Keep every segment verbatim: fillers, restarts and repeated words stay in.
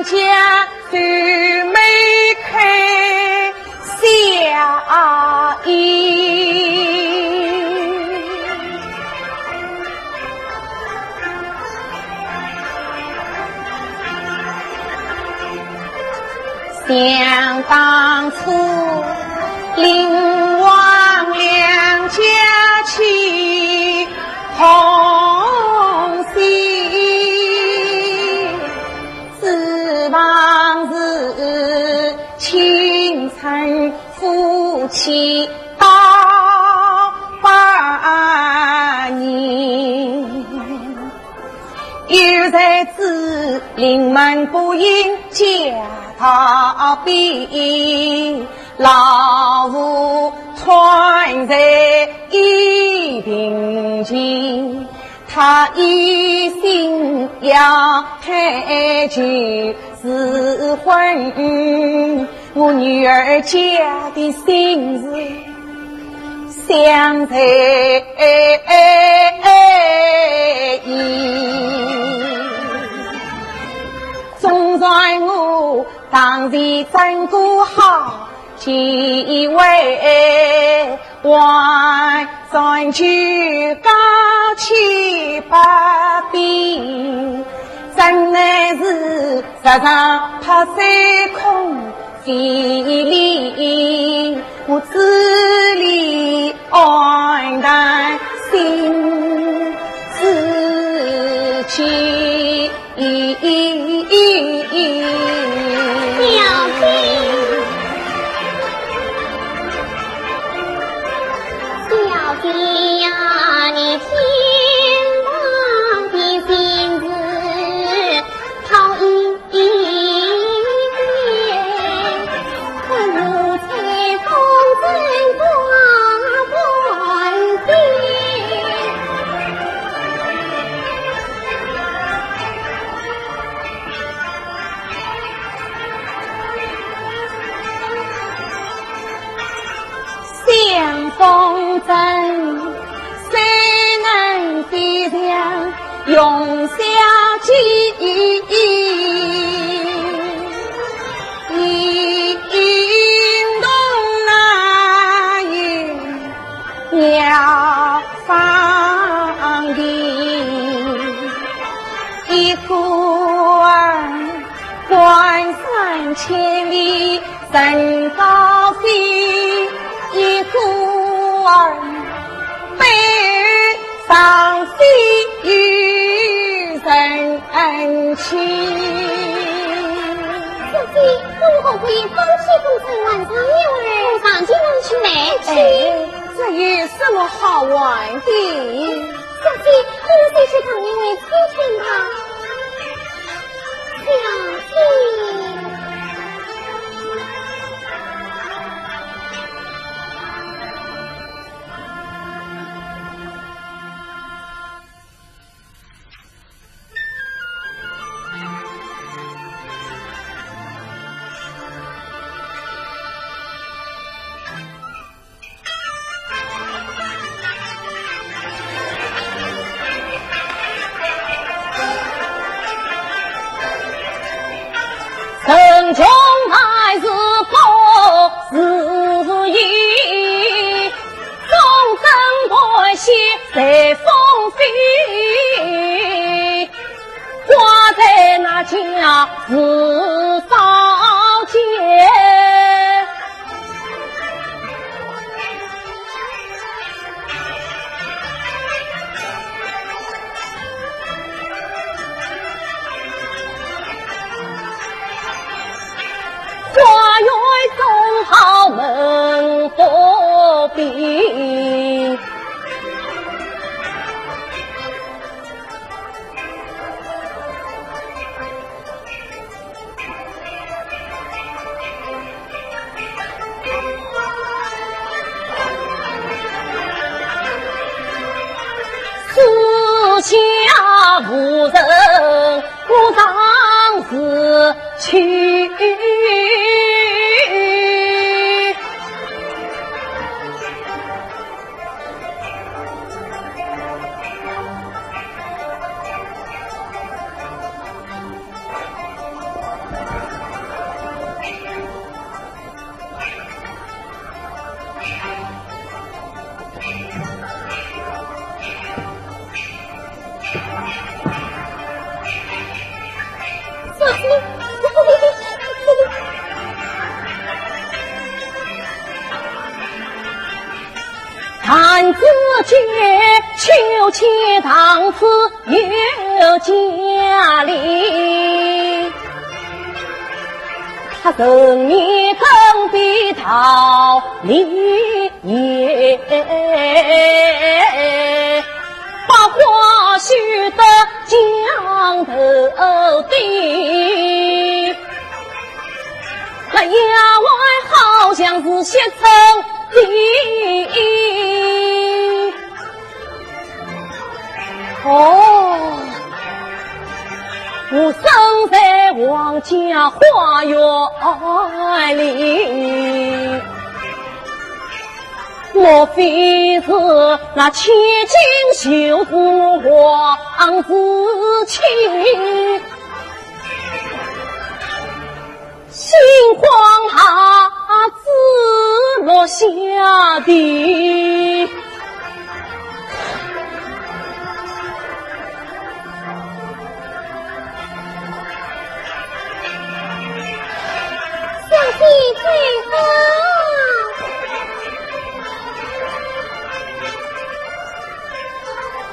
家愁眉开笑意。想当初，林王两家亲同心， 指望是亲成夫妻到百年。又谁知临门不幸家道变，老父断在疫病前。 他一心要开酒试婚，我女儿家的心事想在意。总算我当时争个好机会， 还转去告去不便，怎奈是日长拍水空飞离，我只得暗淡心自己。 小姐，小姐呀，你千万别心事好一点，看奴才风尘挂冠冕。 相逢怎，谁能飞向云霄际？一动那云 鸟放飞，一个儿半山千里人高飞，一个儿悲伤飞与人亲。小姐，我们何不放弃风尘，换上女儿，上京去？哎，这有什么好换的？ 小姐，我们先去找一位亲亲吧。小姐。 城中乃是不如意，风尘万险随风飞。 挂在那家是少见。花园种好门不闭。 四下无人，我常自去。弹指间，秋千荡至月佳里。他人面更比桃李也，百花须得江头地。 那丫鬟好像是雪村的。哦，我生在皇家花园里，莫非是那千金就是我皇子妻？ 心慌啊，子落下地。小姐，走吧。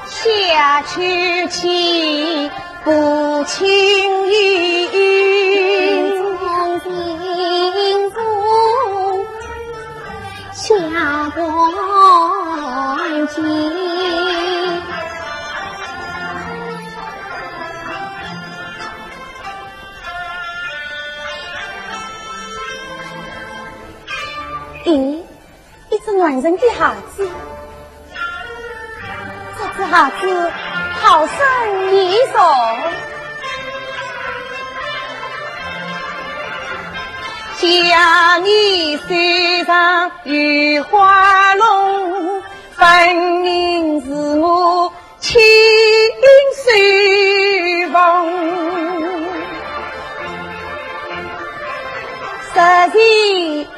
下去去 不轻易。心中心中下半句。咦， 一只男人的鞋子，这只鞋子好生意重。假你手上有花笼，分明是我 亲手缝，十全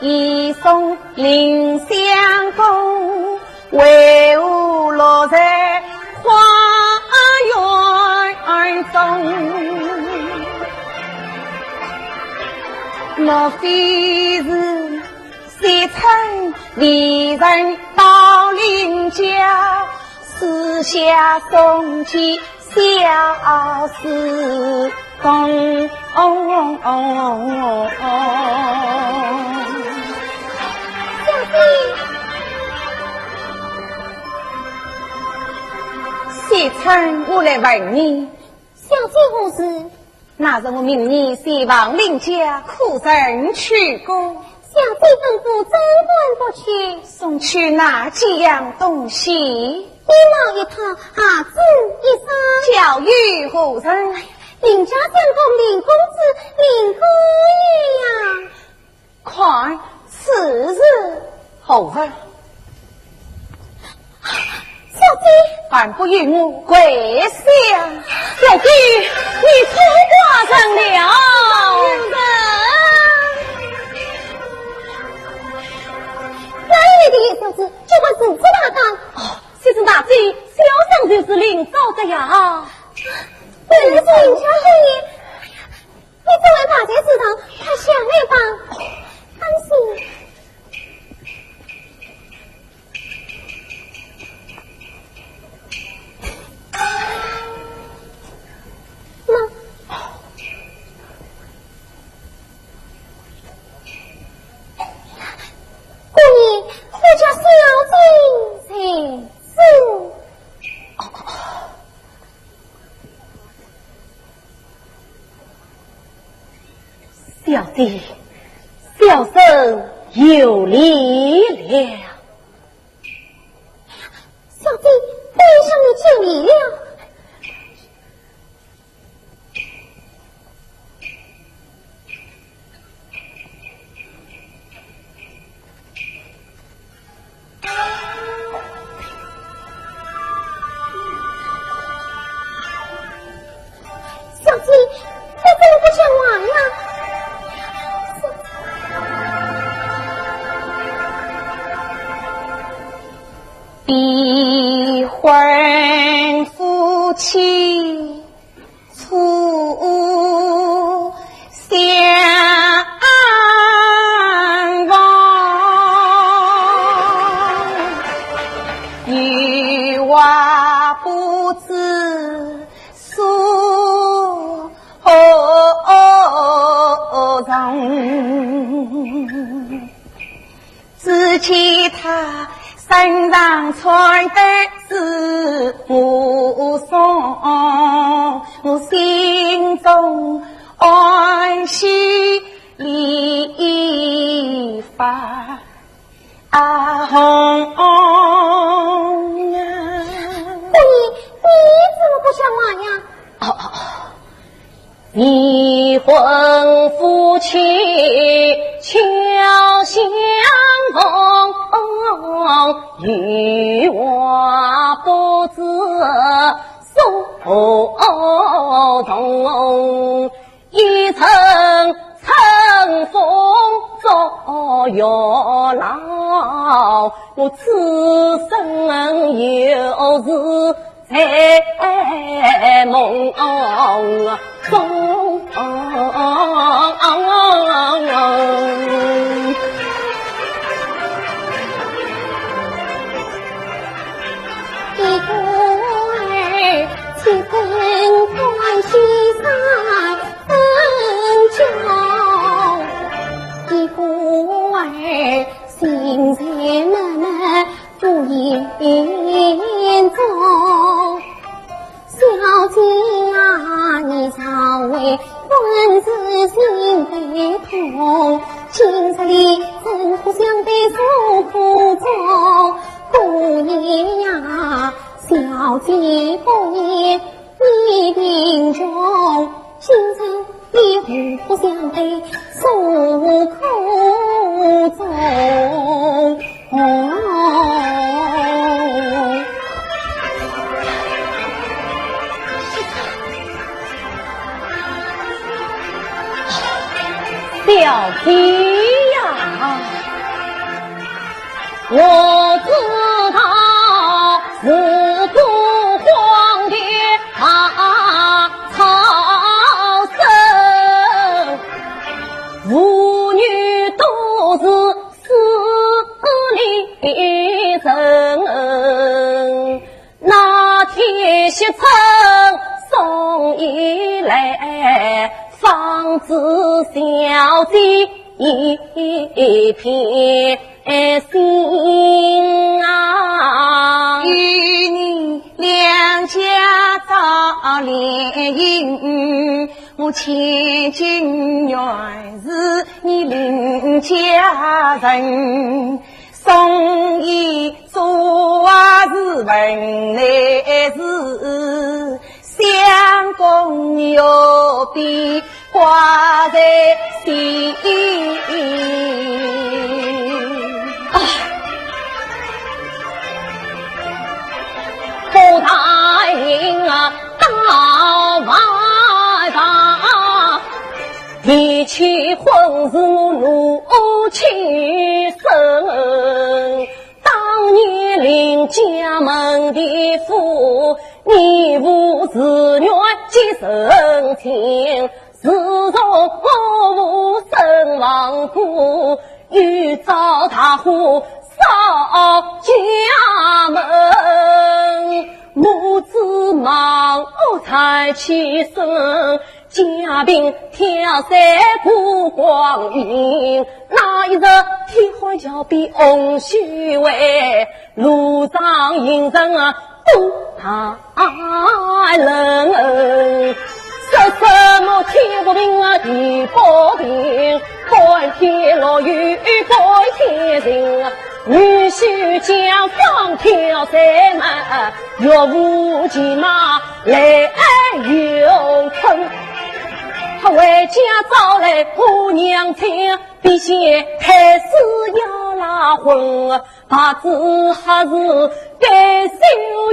一送临相公，为何落在花园中？莫非是 雪村离人到邻家，私下送寄小书童。小姐，雪村，我来问你， 小姐何事？那日我命你前往邻家，可曾去过？小姐吩咐，怎敢不去？送去哪几样东西？一毛一套，鞋子一双。交与何人？邻家长工林公子，林姑爷呀。 看，此事何物？小姐。还不与我跪下！小姐，你错怪人了。那你的意思是，就把如此大胆？哦，就是那些小生就是林昭的呀。本是人家后爷， 你这位大才之堂，他想来吧。安心。那，姑爷，我家小姐在此。 小姐，小生有礼了。小姐，本相爷见礼了。 小姐，你怎么不讲话呀？只见他身上穿得紫罗衫，我心中欢喜梨花红啊。姑爷，你怎么不讲话呀？哦，哦，哦。 未婚夫妻巧相逢，有话不知诉从。一人乘风坐月老，我此生又是 在梦中。一个儿，七分官，七三分中，一个儿，心在默默 不言中。小姐呀，你常为官事心悲痛，今日里怎可相对诉苦衷？姑爷呀，小姐不言 你贫穷，今日里何苦相对诉苦衷？小姐呀， 我知道是孤荒的大草生，妇女都是势利人。 那天惜春送衣来，方知小姐一片心啊。与你两家早联姻，我千金原是你林家人。 送衣做鞋是门内事，相公玉臂挂在心。啊，不答应啊，大外房， 提起婚事我怒气生。当年林家门第府，你父自愿结成亲，自从我父身亡故，又遭大火烧家门，母子亡后才起身， 家贫挑散不光阴，那一日天荒桥边红须为，路上行人啊都怕冷。说什么天不平啊地不平，干天落雨干天晴，女婿将房挑散嘛，岳父骑马来又困。 他回家招来我娘亲，必先开始要赖婚，怕只还是该秀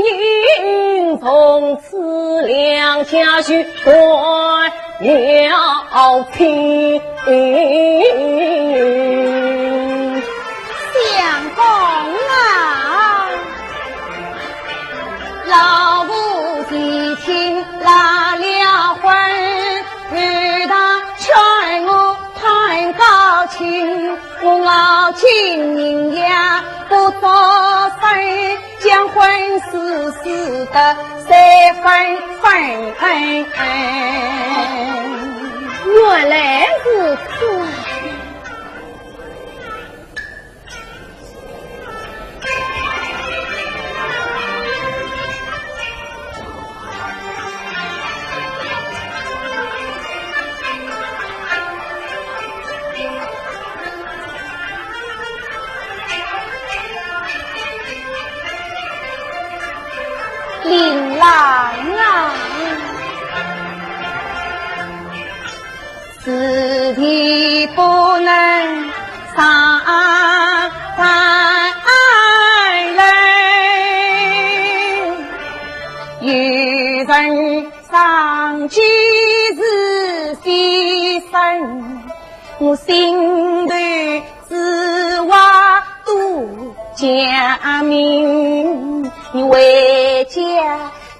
英，从此两家就断了亲。相公啊， 老夫已经赖了婚，你倒劝我攀高亲，我老情人也不作声，将婚事撕得三分分。原来是令郎啊，此地不能上山来，有人上街是先生，我心头 此话都讲明，你回家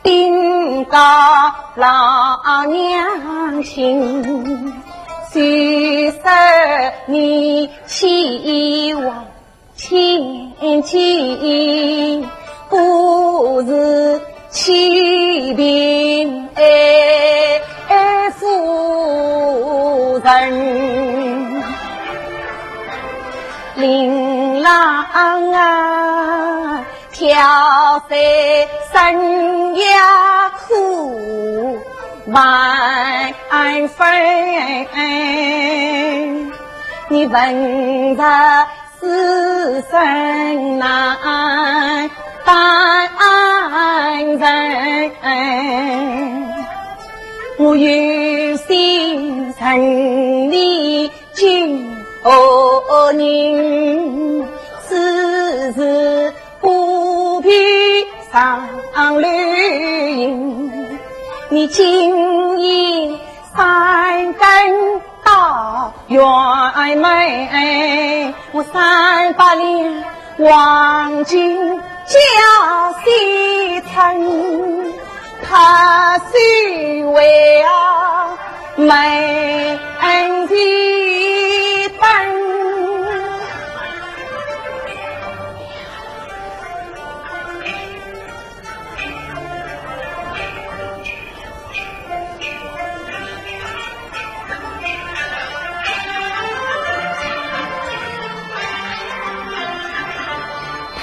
禀告老娘亲，虽说你欺我千金，不是 欺贫爱富人。令郎啊，挑水生也苦万分，你问着 世上难担人。我有心成你金河人，此事不便上楼行。你今夜三更 到辕门，我三百两黄金交西城，怕是为啊门前等。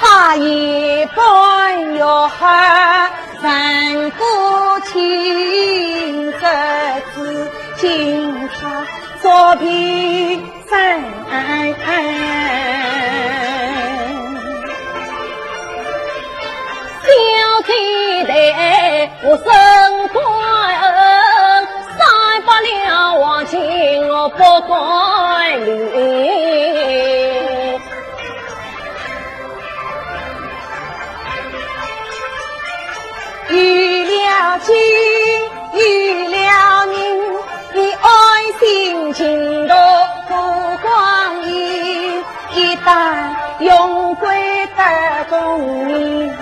他一般要好，人不清，这只金钗作陪 身。小姐待我甚感恩，三百两黄金我不敢留。 有了金，有了银，你安心进入故宫里，一旦荣归得功名，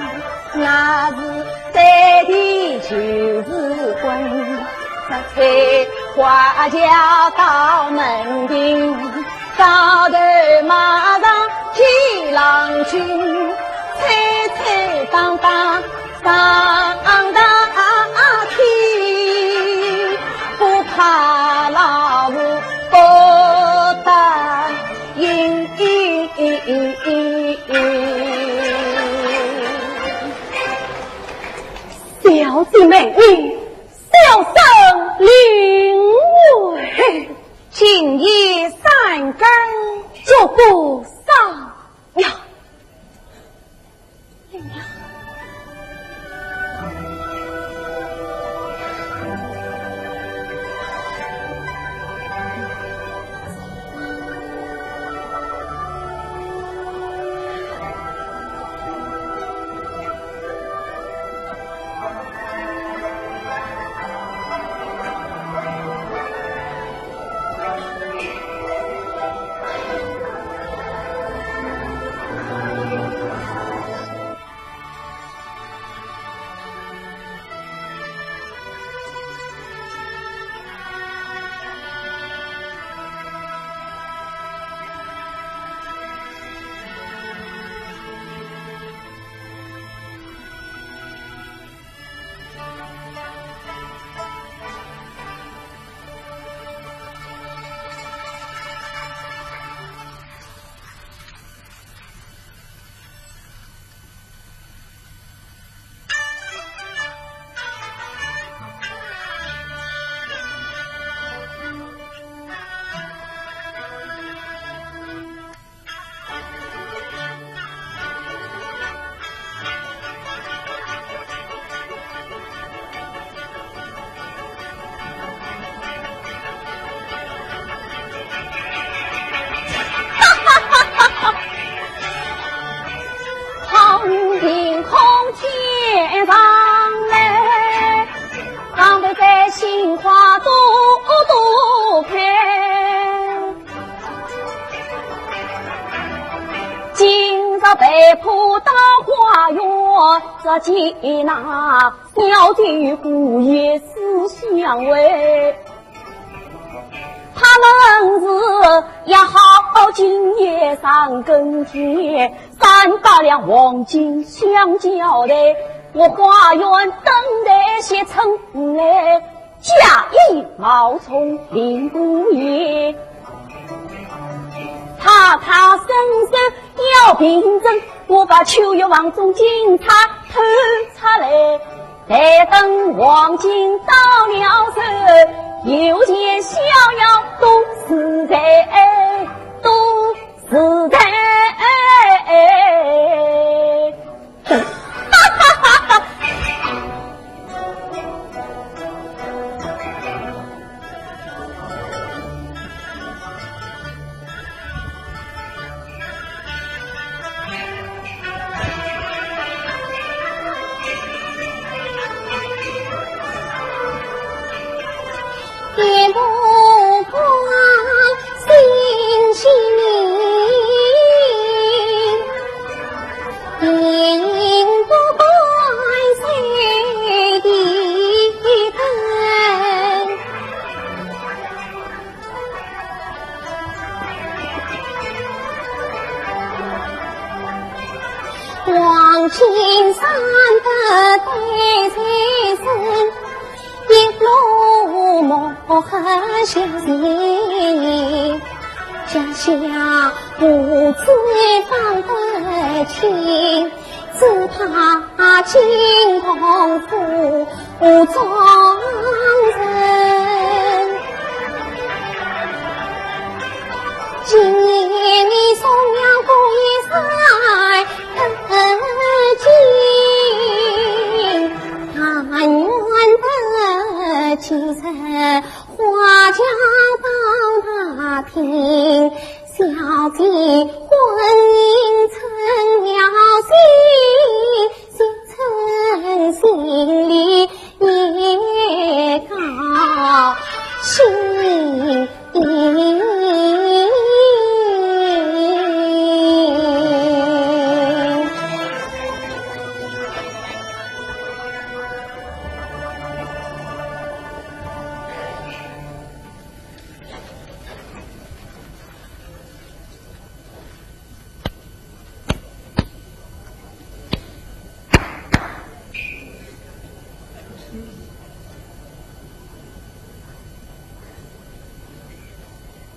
那是对的就是官。这翠花轿到门庭， 高头马上见郎君，吹吹打打上大天，不怕老虎不得ing小姐美丽，小生领会。 今夜三更，绝不上呀。哎，跑到花园，只见那小姐姑爷思相会。他们是要好今夜三更天，三百两黄金香蕉的，我花园等待些春来。 假意冒充林姑爷。踏踏伸伸要凭证，我把秋月房中金钗偷出来。待等黄金到了手，又见逍遥都是在，都是在。 黄金山的对谁人，一路莫和相随。家下不知方得清，只怕惊动府中人。 今夜你送了姑爷在北京，但愿得吉日，花轿到大厅，小姐婚姻成了亲， 心诚心意也高兴。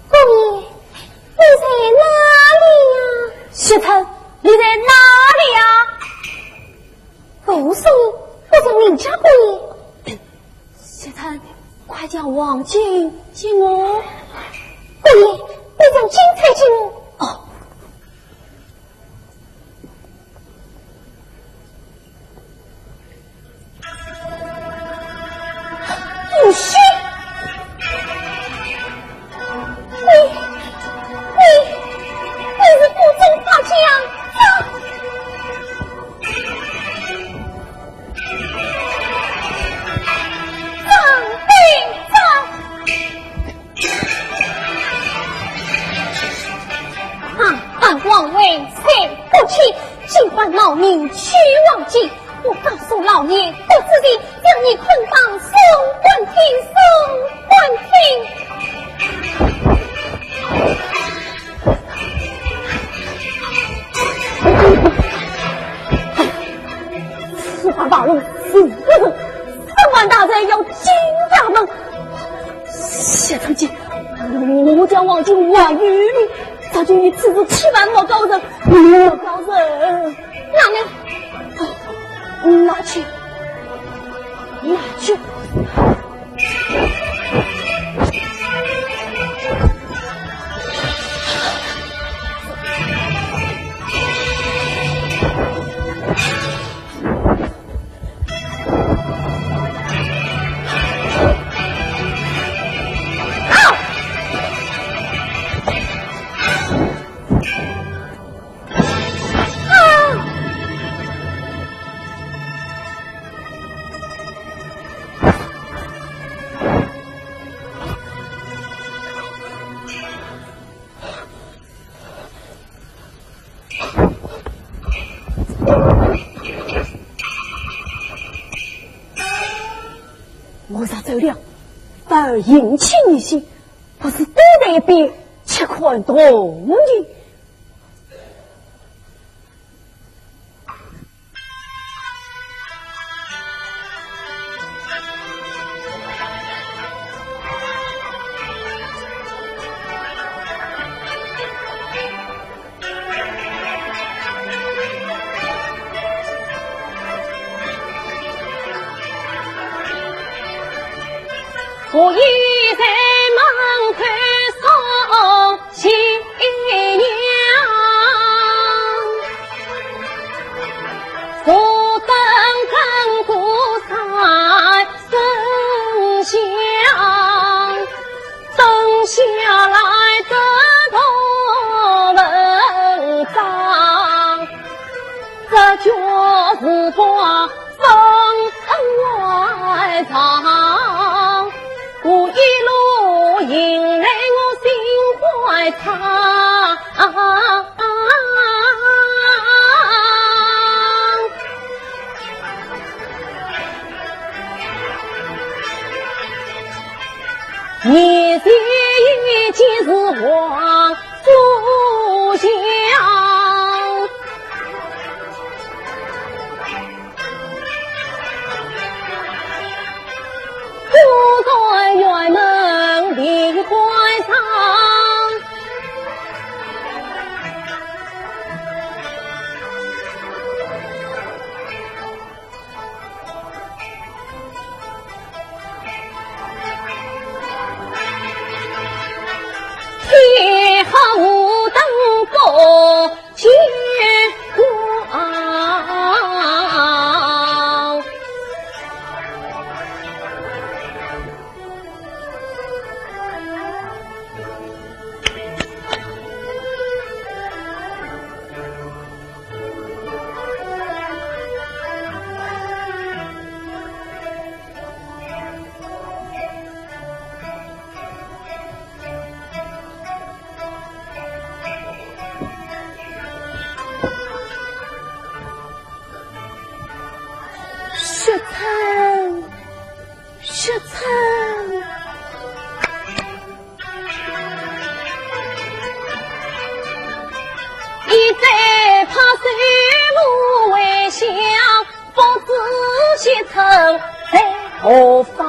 姑爷，你在哪里呀？惜春，你在哪里呀？ 我说，我说，你家姑爷。惜春，快将黄金给我。姑爷，你将金钗给我。哦。不许！ 你，你，你是不忠不孝啊！张鼎章！啊，俺王位谁不起，尽管老命去黄金。 我告诉老爷，得知的，将你捆绑送官厅，送官厅。此番大人是不是？三万大罪要进衙门。谢长卿，我将黄金还于你，只求你此事千万莫告人，莫告人。 拿来，拿去，拿去。迎亲一些，不是躲在一边吃看戏的。 我倚在门口送新娘，坐等灯光三炷香，灯下来得到文章。 这就是官封外堂，我一路迎来我心怀怅。年前已经是王 祖上，我在辕门闭关上。 天下无等不见光。 雪村，雪村。 一再拍手我回乡，不知雪村在何方。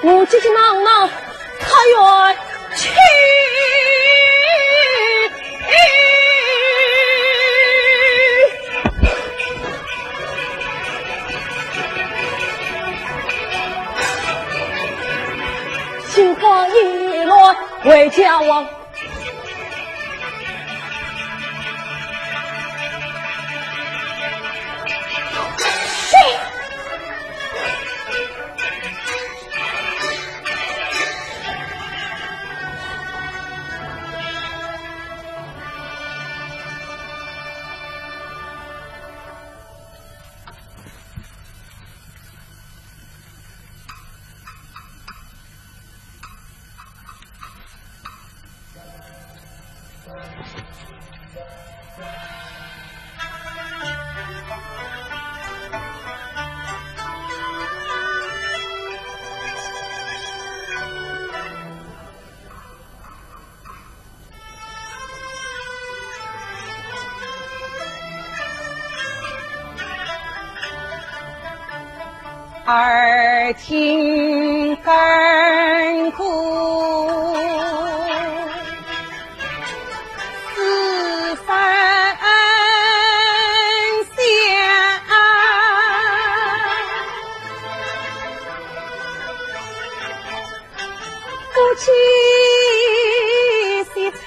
我急急忙忙踏冤去。心花意乱为家王。而今甘苦四分香，不计其成。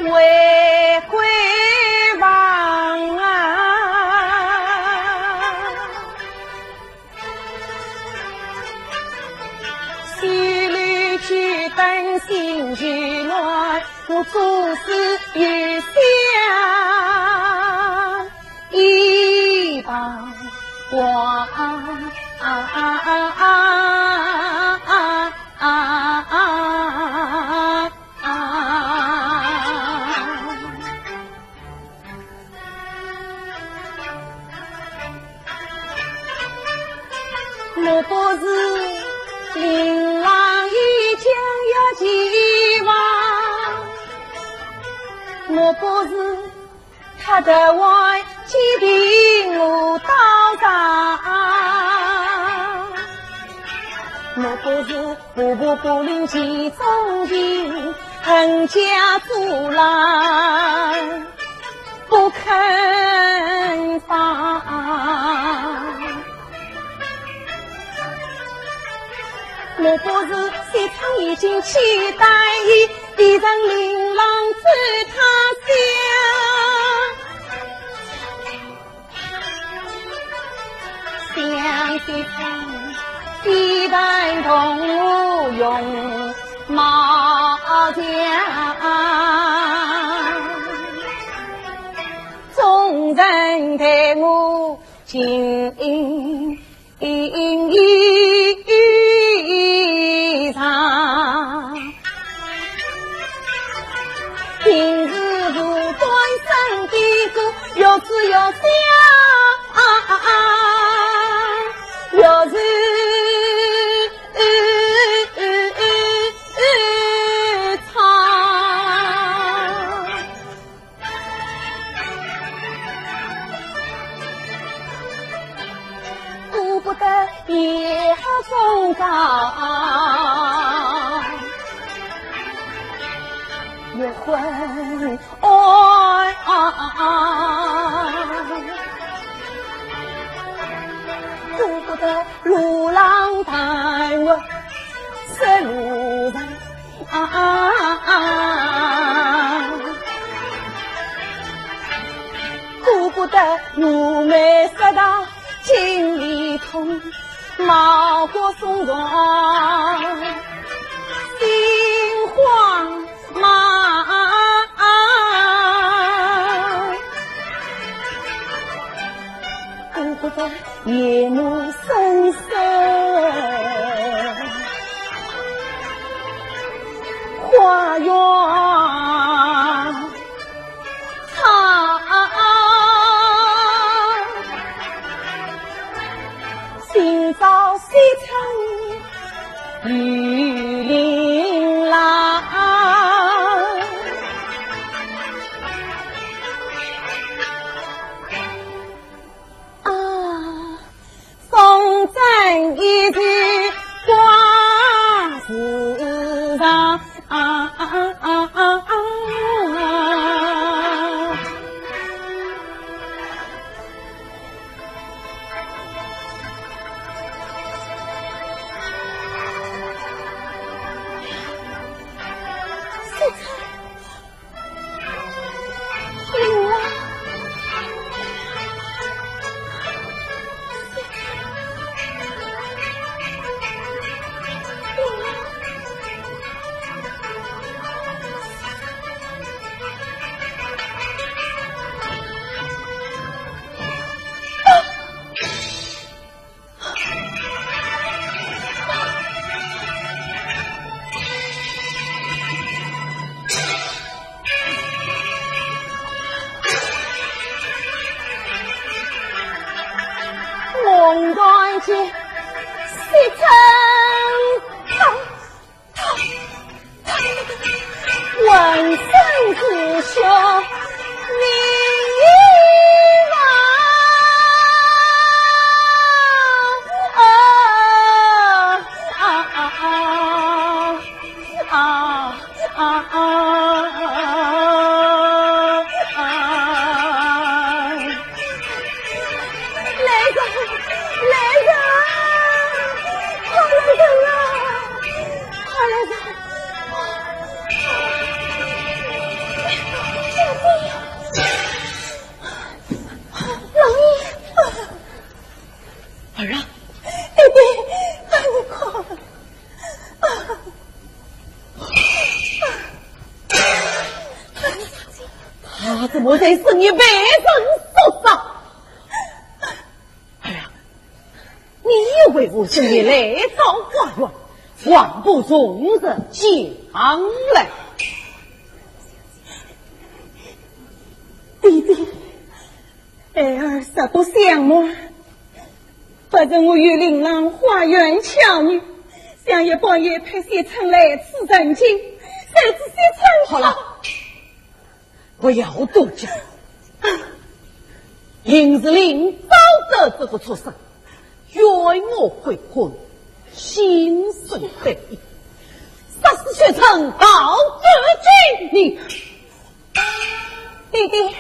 为国亡啊！西楼居登新取暖，我祖师有想一旁望。啊！莫不是令郎已将要前往，莫不是 他的外既比我刀长，莫不是步步不离其中情，横加阻拦不肯放。 莫不是西窗已经起歹意，逼人令郎走他乡。想西窗，非但同我容貌像，众人待我敬 顾不得夜风高，月昏哀。顾不得路浪耽误，是路人。 啊，顾不得奴妹说道心里痛，毛骨悚然，心慌忙。 顾不得夜幕深深，花园草，今朝西窗 雨淋啦。啊，风灯一直挂树上。啊，红断剑，西城。 浑身是血，你啊，啊，啊，啊，啊，啊，啊，啊。 来人，来人，快来人啊，快来人！老爷。儿啊。爹爹，你快。 他怎么在深夜被人所杀？儿啊，你又为何深夜来到花园，还不从实讲来？爹爹，孩儿实不相瞒，不是我与令郎花言巧语，想夜半夜陪惜春来此成亲，谁知惜春……好了， 不要多讲。因是令昭德这个畜生，冤枉悔婚，心生歹意，杀死惜春，盗取金银。爹爹，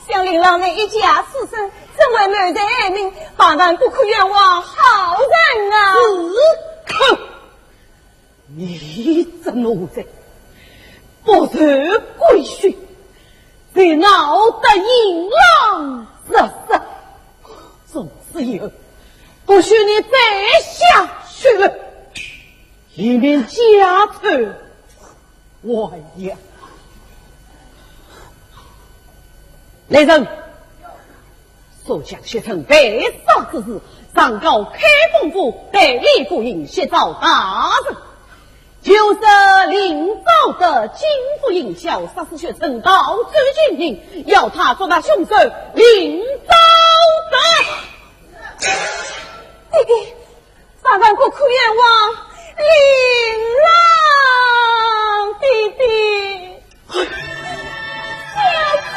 想令郎那一家四世，怎会谋财害命，万万不可冤枉好人啊！住口！ 你这奴才，不受规训，就闹得引狼入室。从此以后，不许你再下去了，以免家丑外扬。来人， 速将惜春被杀之事，上告开封府代理府尹，悉奏大人。就是令昭德金府营销，杀死惜春，盗取金银，要他捉拿凶手令昭德。爹爹， 万万不可冤枉令郎爹爹。小姐。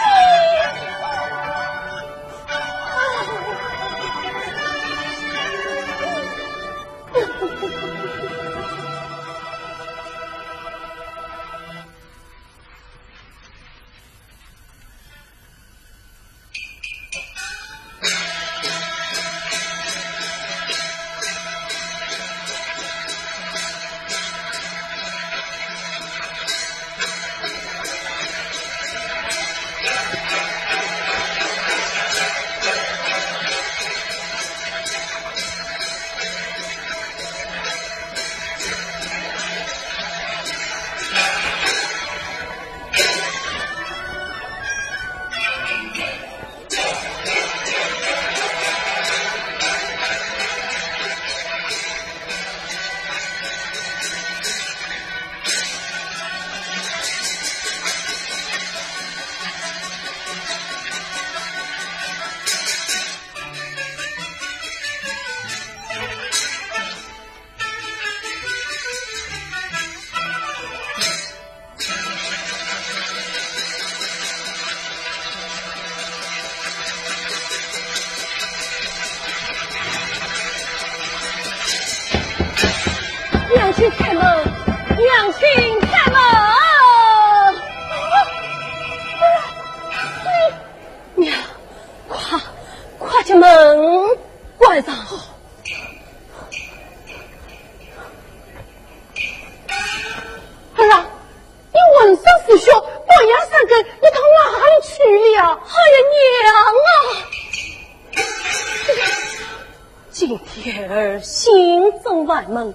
外门，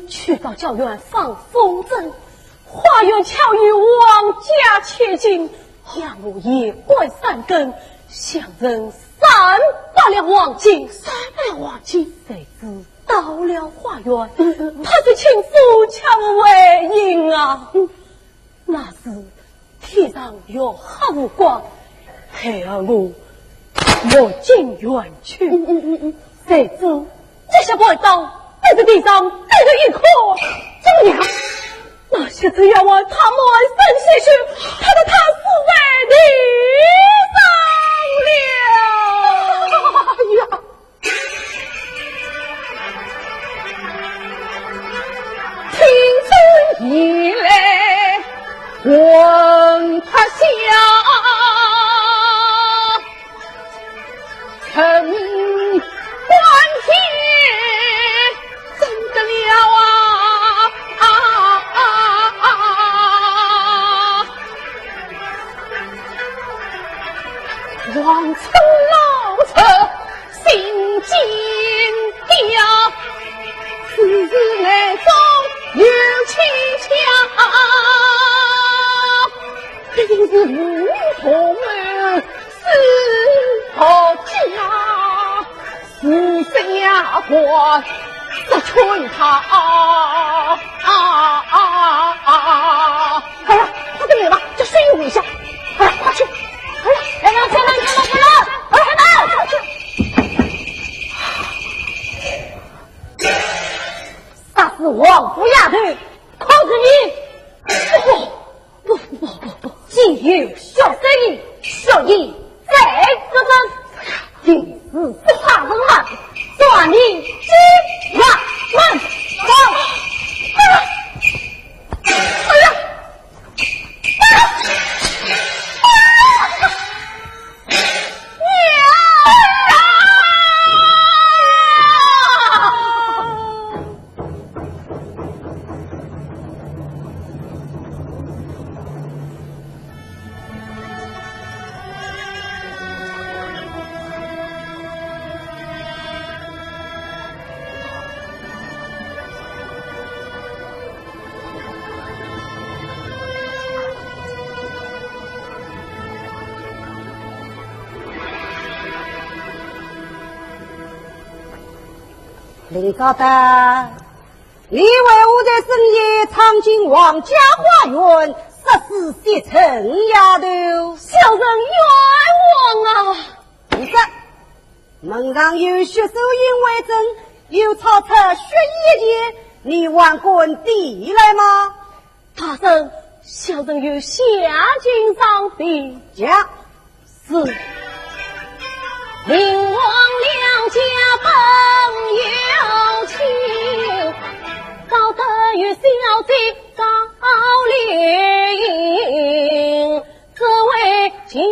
去找教员放风筝，花园巧遇王家千金，让我夜半三更，想人三百两黄金。三百两黄金？谁知到了花园，嗯嗯嗯。他是亲夫，叫我回应啊。嗯。那时天上月黑无光，孩儿我落进园去。嗯嗯嗯嗯。谁知这些怪盗对着地上对着一看，怎么样？那些贼丫鬟她满身鲜血，她的她死在地上了。哎呀！ 听说你来魂魄消，陈官天怎得了啊？啊啊啊啊！王村老贼 心惊跳，此事暗中有蹊跷。必定是无头儿是何家，是下官责劝他。啊啊啊啊！ 哎呀，快点来吧，叫水一下。哎呀，快去！哎呀，来了，来了，来了，来了！哎呀，快去！杀死王府丫头，可是你！不，不，不，不，不，不，岂有小生意，小意在此人。 定是不怕人骂，算你欺压门房。哎呀！哎呀！哎呀！娘啊！ 林昭德，你为何在深夜闯进王家花园，杀死惜春丫头？小人冤枉啊！你说，门上有血手印为证，又抄出血衣一件，你还敢提来吗？ 大人，小人有下情上禀。讲。是。林王两家本有亲，保得与小姐高联姻，只为今日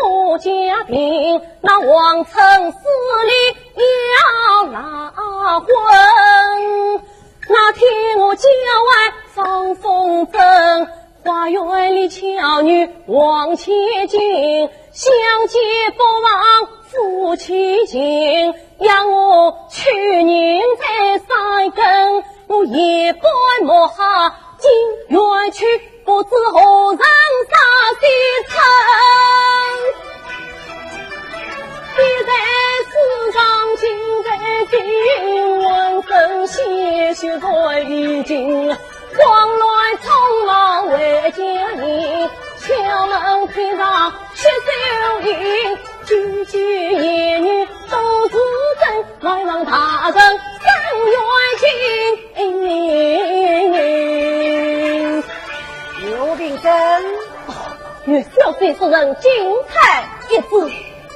我家庭，那王村势力要拉昏。 那天我郊外放风筝，花园里巧遇王千金，相见不忘夫妻情，让我去年再三更，我夜半摸黑进园去，不知何人杀惜春。 一代世上尽被尽，浑身鲜血在历尽，慌乱匆忙回家里，敲门叩打血手印，句句言语都是真，还望大人伸冤情。刘秉正。哦，与小姐说声金钗一只。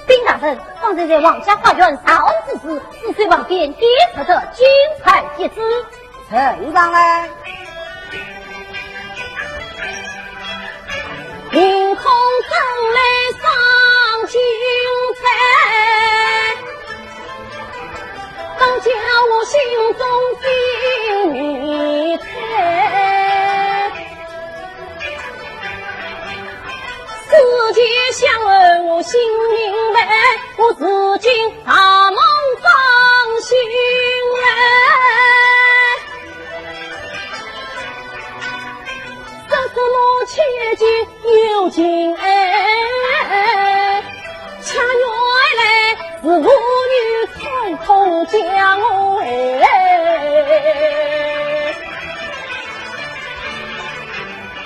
禀大人，方才在王家花园查案之时，仔细旁边的确是金钗一只。呈上来。凭空生来双金钗，倒叫我心中惊迷猜。 世间相会我心明白，我如今大梦方醒来。千金有情哎，恰原来是妇女串通将我哎，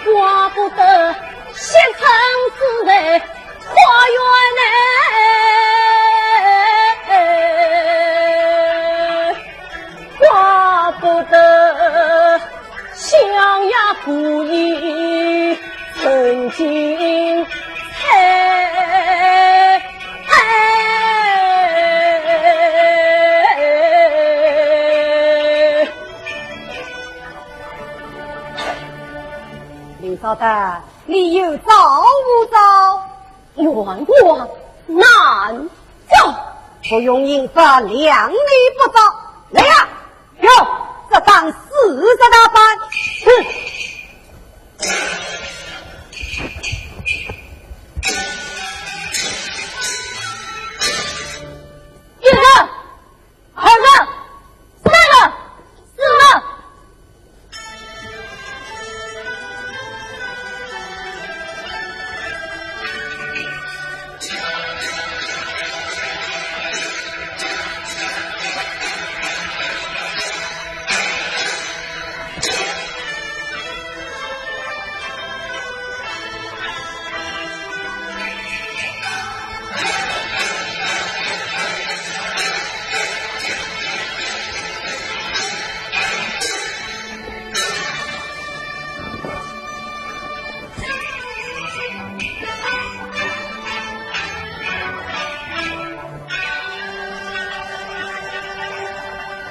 怪不得写成诗在花园哎，怪不得 象牙古意曾经在。林嫂的，你有招无招？冤枉难招。不用刑法量你不招。来呀！ 哟，这当四十大板。哼！一个，二个，三个，四个。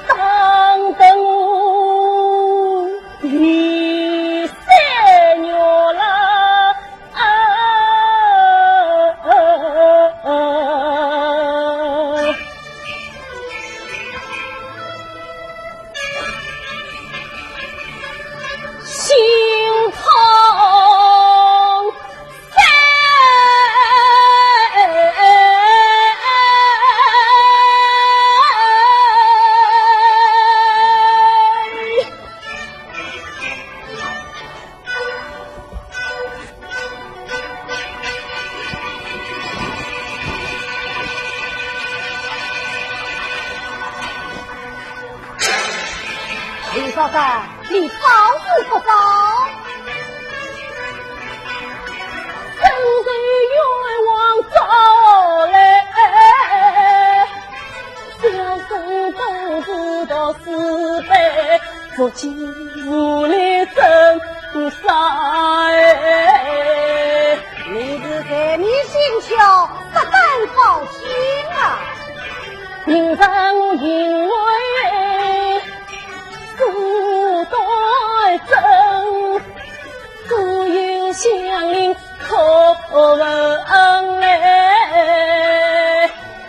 当等我一三月了。 心痛。林嫂嫂，你招是不招？真是冤枉招来，小生本是读书班， 做起无力真伤哎。你是才貌俊秀，十分好听啊。平常我行为是端正，故有乡邻口闻哎。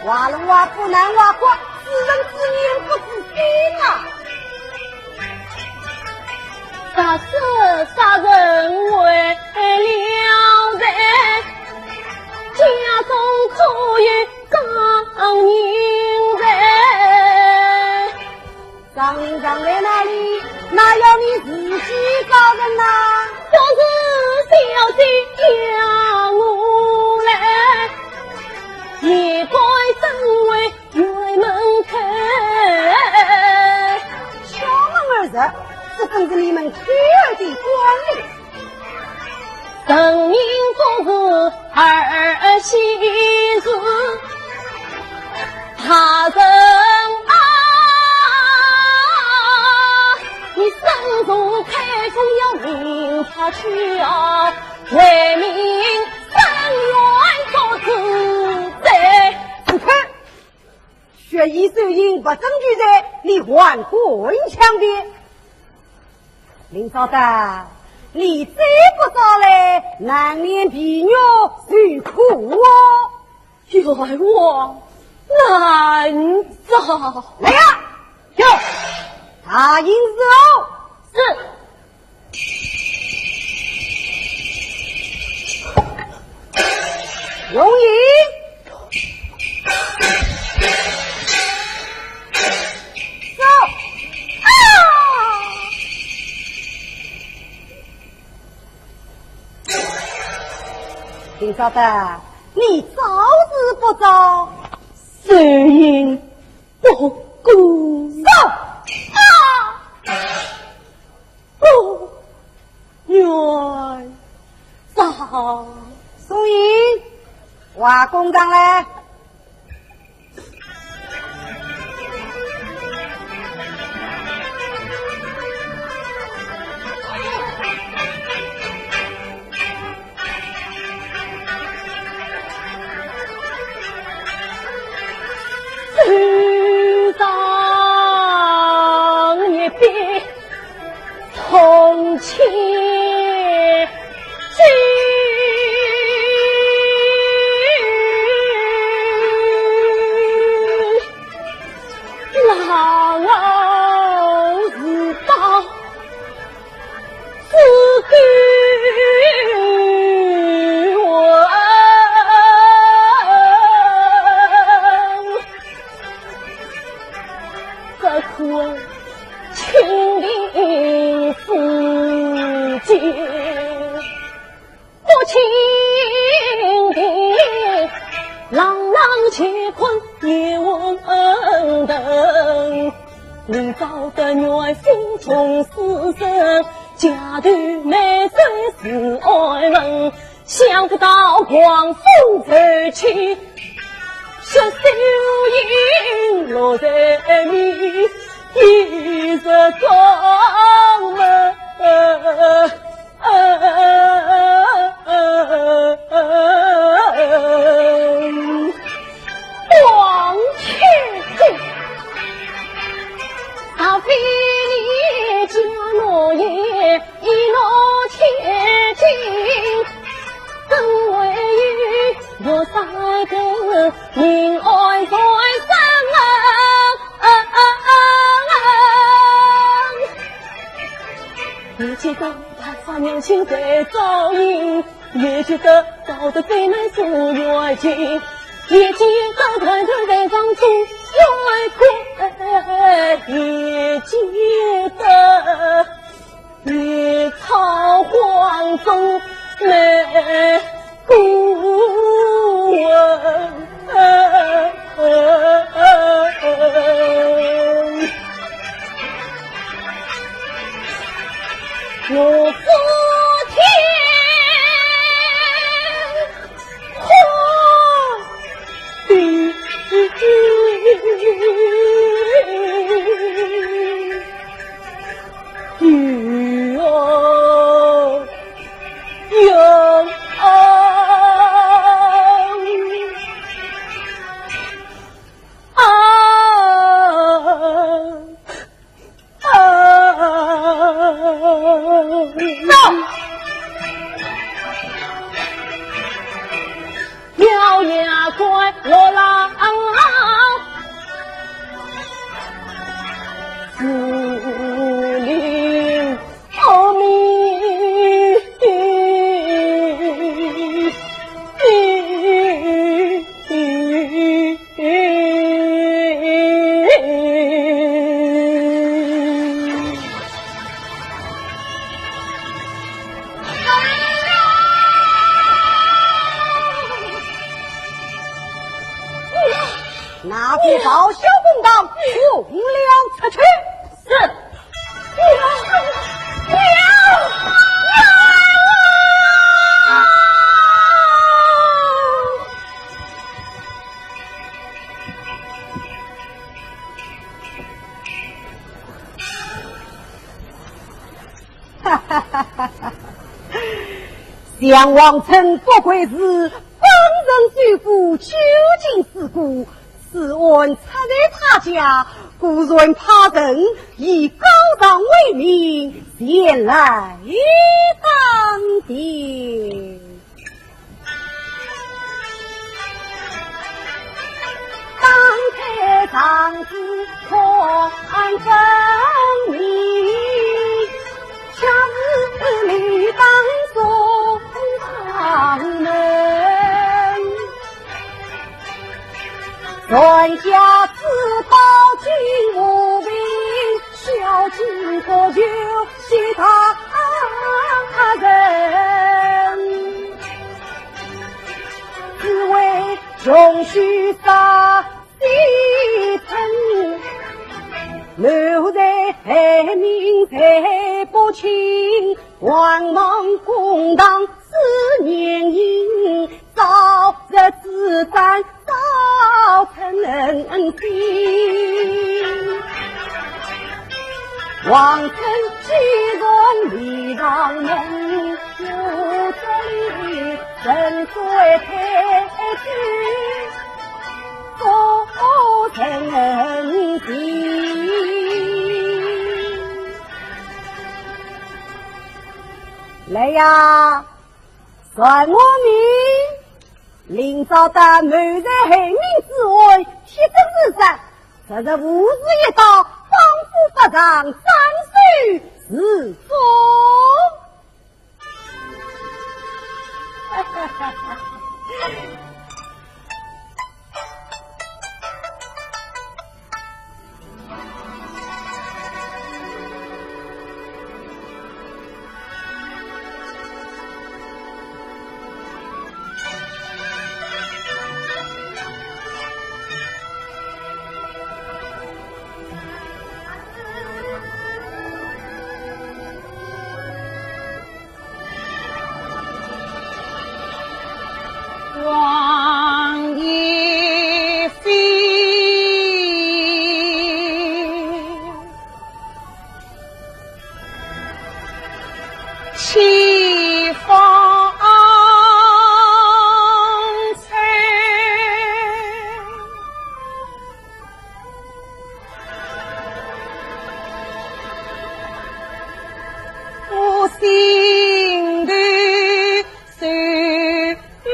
话龙话虎难话过，自人自面不自心啊。 若是杀人为了财，家中可有告人在？告人在哪里？哪要你自己告人呐？不是小姐要我来，也该身为 院门口。敲门而入，这正是你们开儿的官礼。人民服务儿媳妇，大人啊，你身重开府要明察去啊，为民伸冤做主宰。住口！ 血雨收银，物证俱在，你还敢强辩？林嫂嫂，你再不招来，难免被我受苦哦。冤枉难招。来呀，有，大刑伺候。是。 容易。走。啊！林嫂的，你招是不招？谁人不顾？走啊！不愿招。宋英，画公堂来。 拿住报销公堂，从良出去。是。哈哈哈哈哈！想王琛不愧是方人首富，究竟是个 此案出在他家，故然派人以告状为名前来当庭。打开状纸看分明，恰似你当中他人。 传家之宝金无名，孝敬国舅其他人。王莽公堂思年英，朝日之战早成心。王孙既从李郎门，又这里人追太君，做人情。 来呀，传我命，今朝到谋财害命之案，铁证如山，若是无事一到，绑赴法场，斩首示众。 王亦妃，齐芳翠。 我心头愁眉。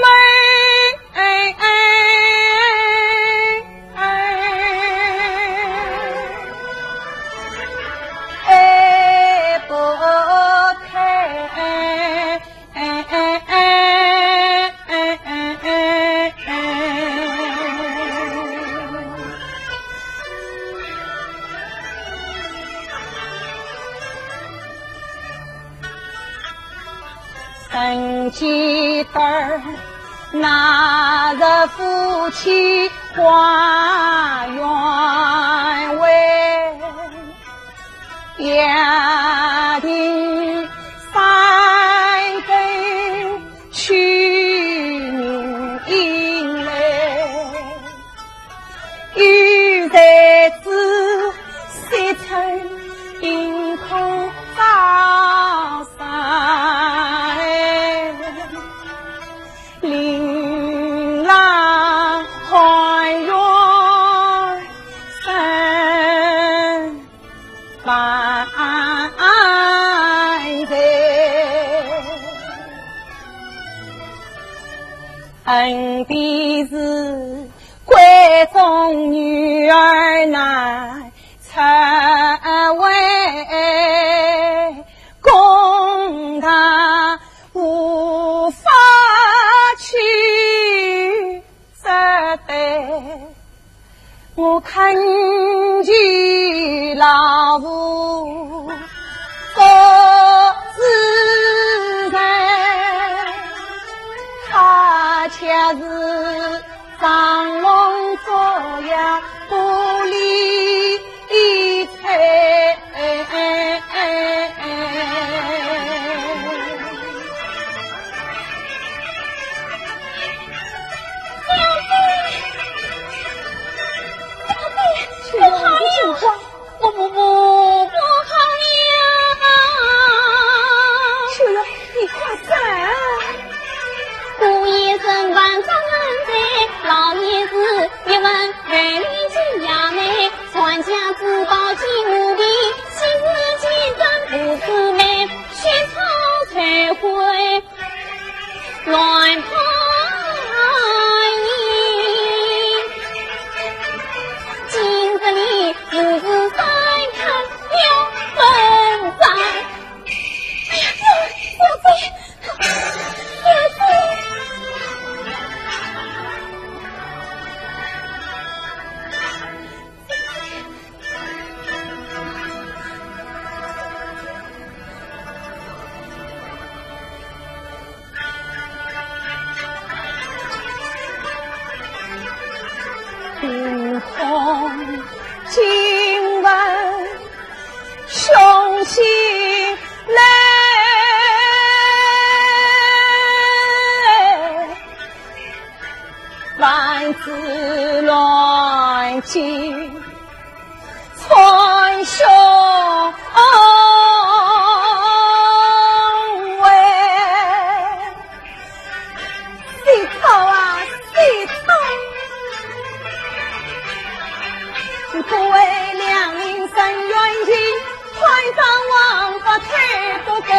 曾记得那日夫妻花园会，约定三更 取名迎来，有才子三春迎空招婿，令郎欢颜生 万岁。恩典是闺中女儿难成为，公堂无法去 责备，我恳求老父做主人，他却是装聋作哑，不理 秋月，你不许慌。我不，不，不好了。秋月，你快走。姑爷身旁张恩在，老爷子一问，万里金衙门，传家之宝几无比，昔日见证不是美，雪草才会 乱拍影，今日里又是三看了本章。哎呀，小姐，小姐。心穿胸围。谁操啊，谁操！可为两人伸冤情， 穿上王法太不该。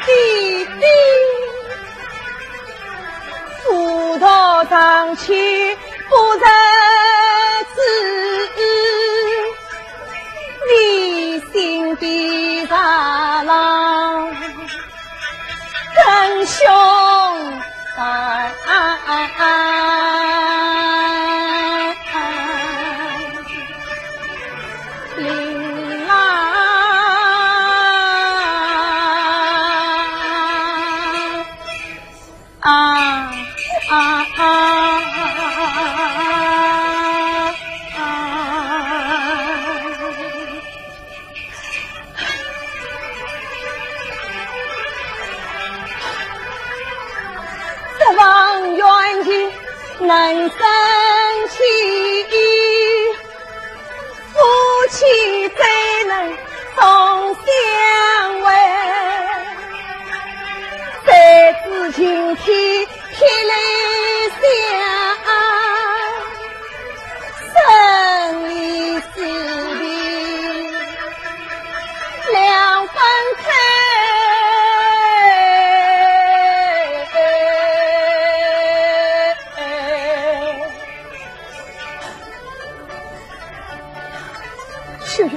弟弟，葡萄长青不认子，你心地善良。 更凶残。啊，啊，啊，啊，啊。 这方冤情能生气，夫妻怎能重相会？谁知今天 天来相，生离死别两分开。秀月，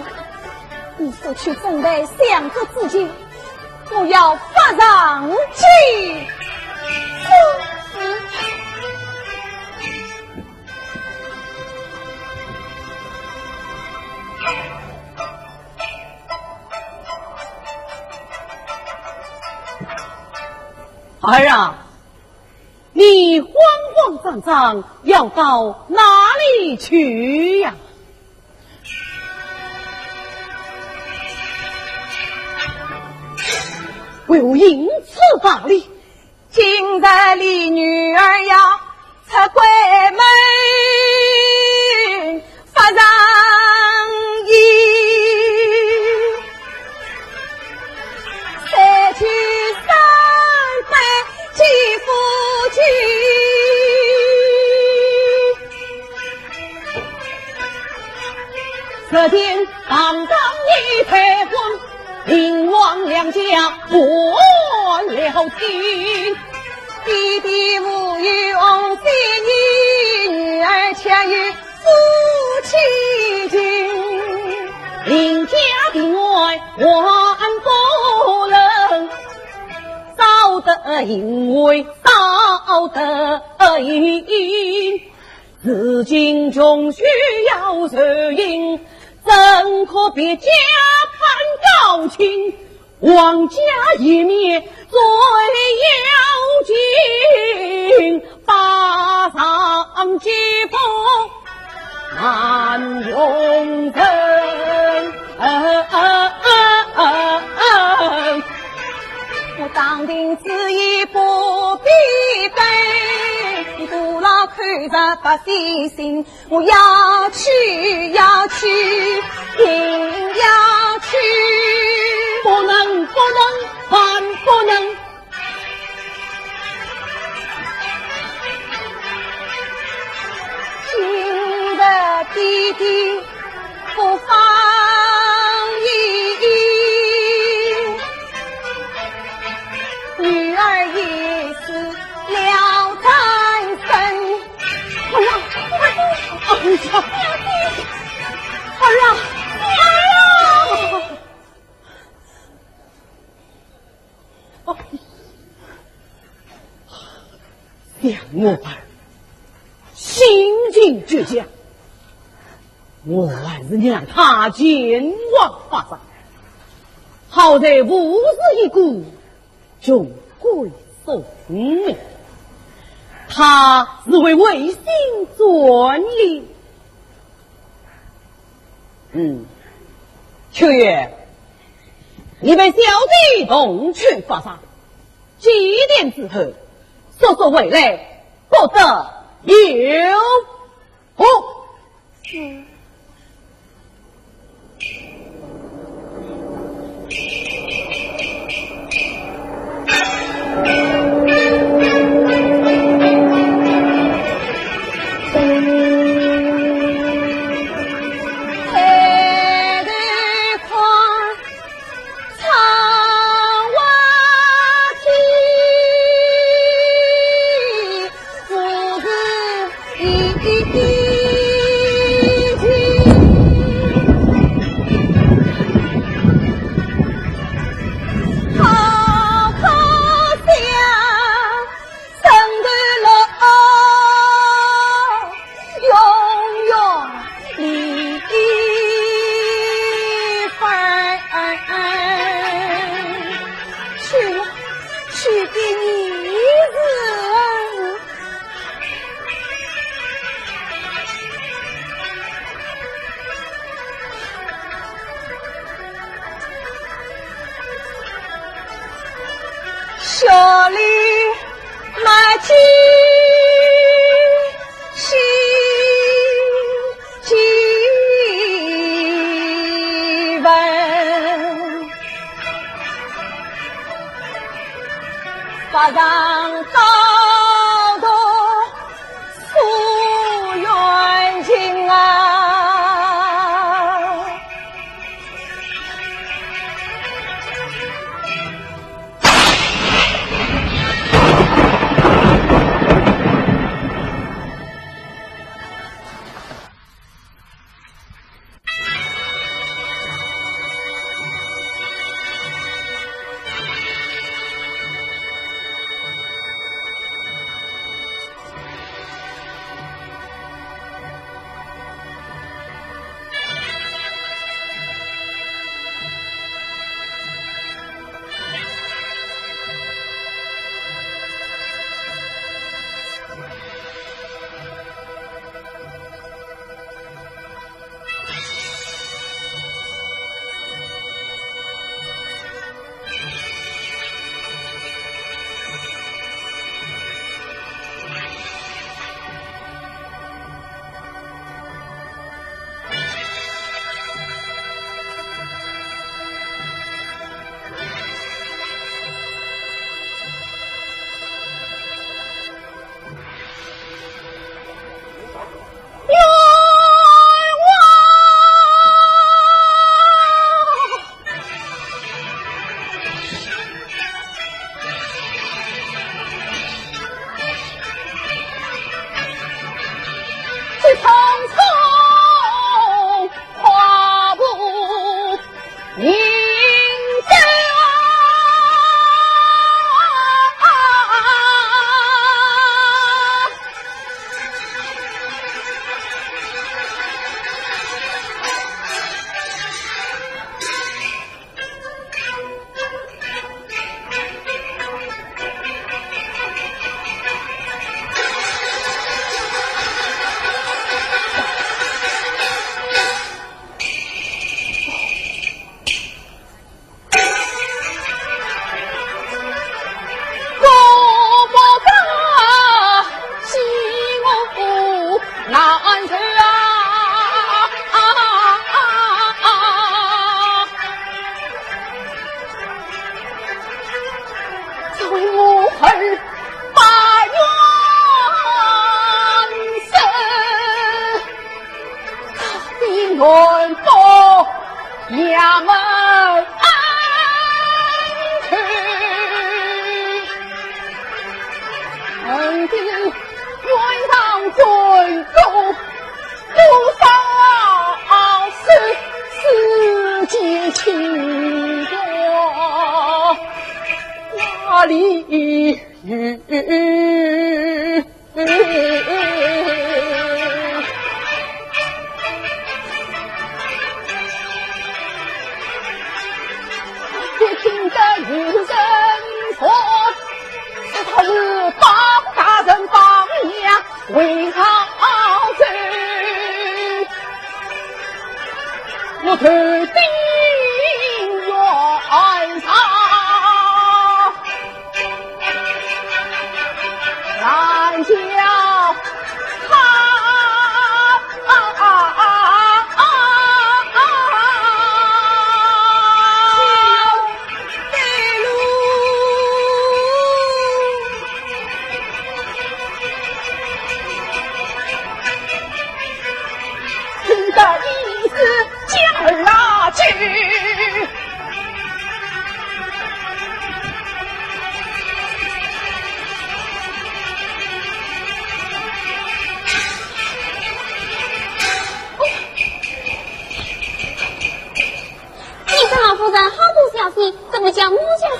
你速去准备相国之礼， 我要发上去。儿啊，你慌慌张张要到哪里去呀？ 为何行此大礼？今日里女儿要出闺门，发上衣。 三句三拜几夫君。这天堂上一开光，林王两家断了亲。爹爹无有红线衣，女儿却有 夫妻情。林家的爱还不能，少得因为少得因。如今穷需要受刑，怎可别家攀高亲？ 王家颜面最要紧，发上几封难容忍。我当庭之意不必背，你徒劳口舌不费心。 我要去，要去，定要去。不能，不能，万不能。今日爹爹不放心，女儿也是了单身。 儿啊，儿啊，儿啊，儿啊！想我儿心情倔强，我还是让他前往发丧。好在无事一顾， 穷鬼所迷，他是会违心转意。嗯，秋月，你陪小姐同去发丧，几天之后，速速回来，不得有哦，去了，去的你是。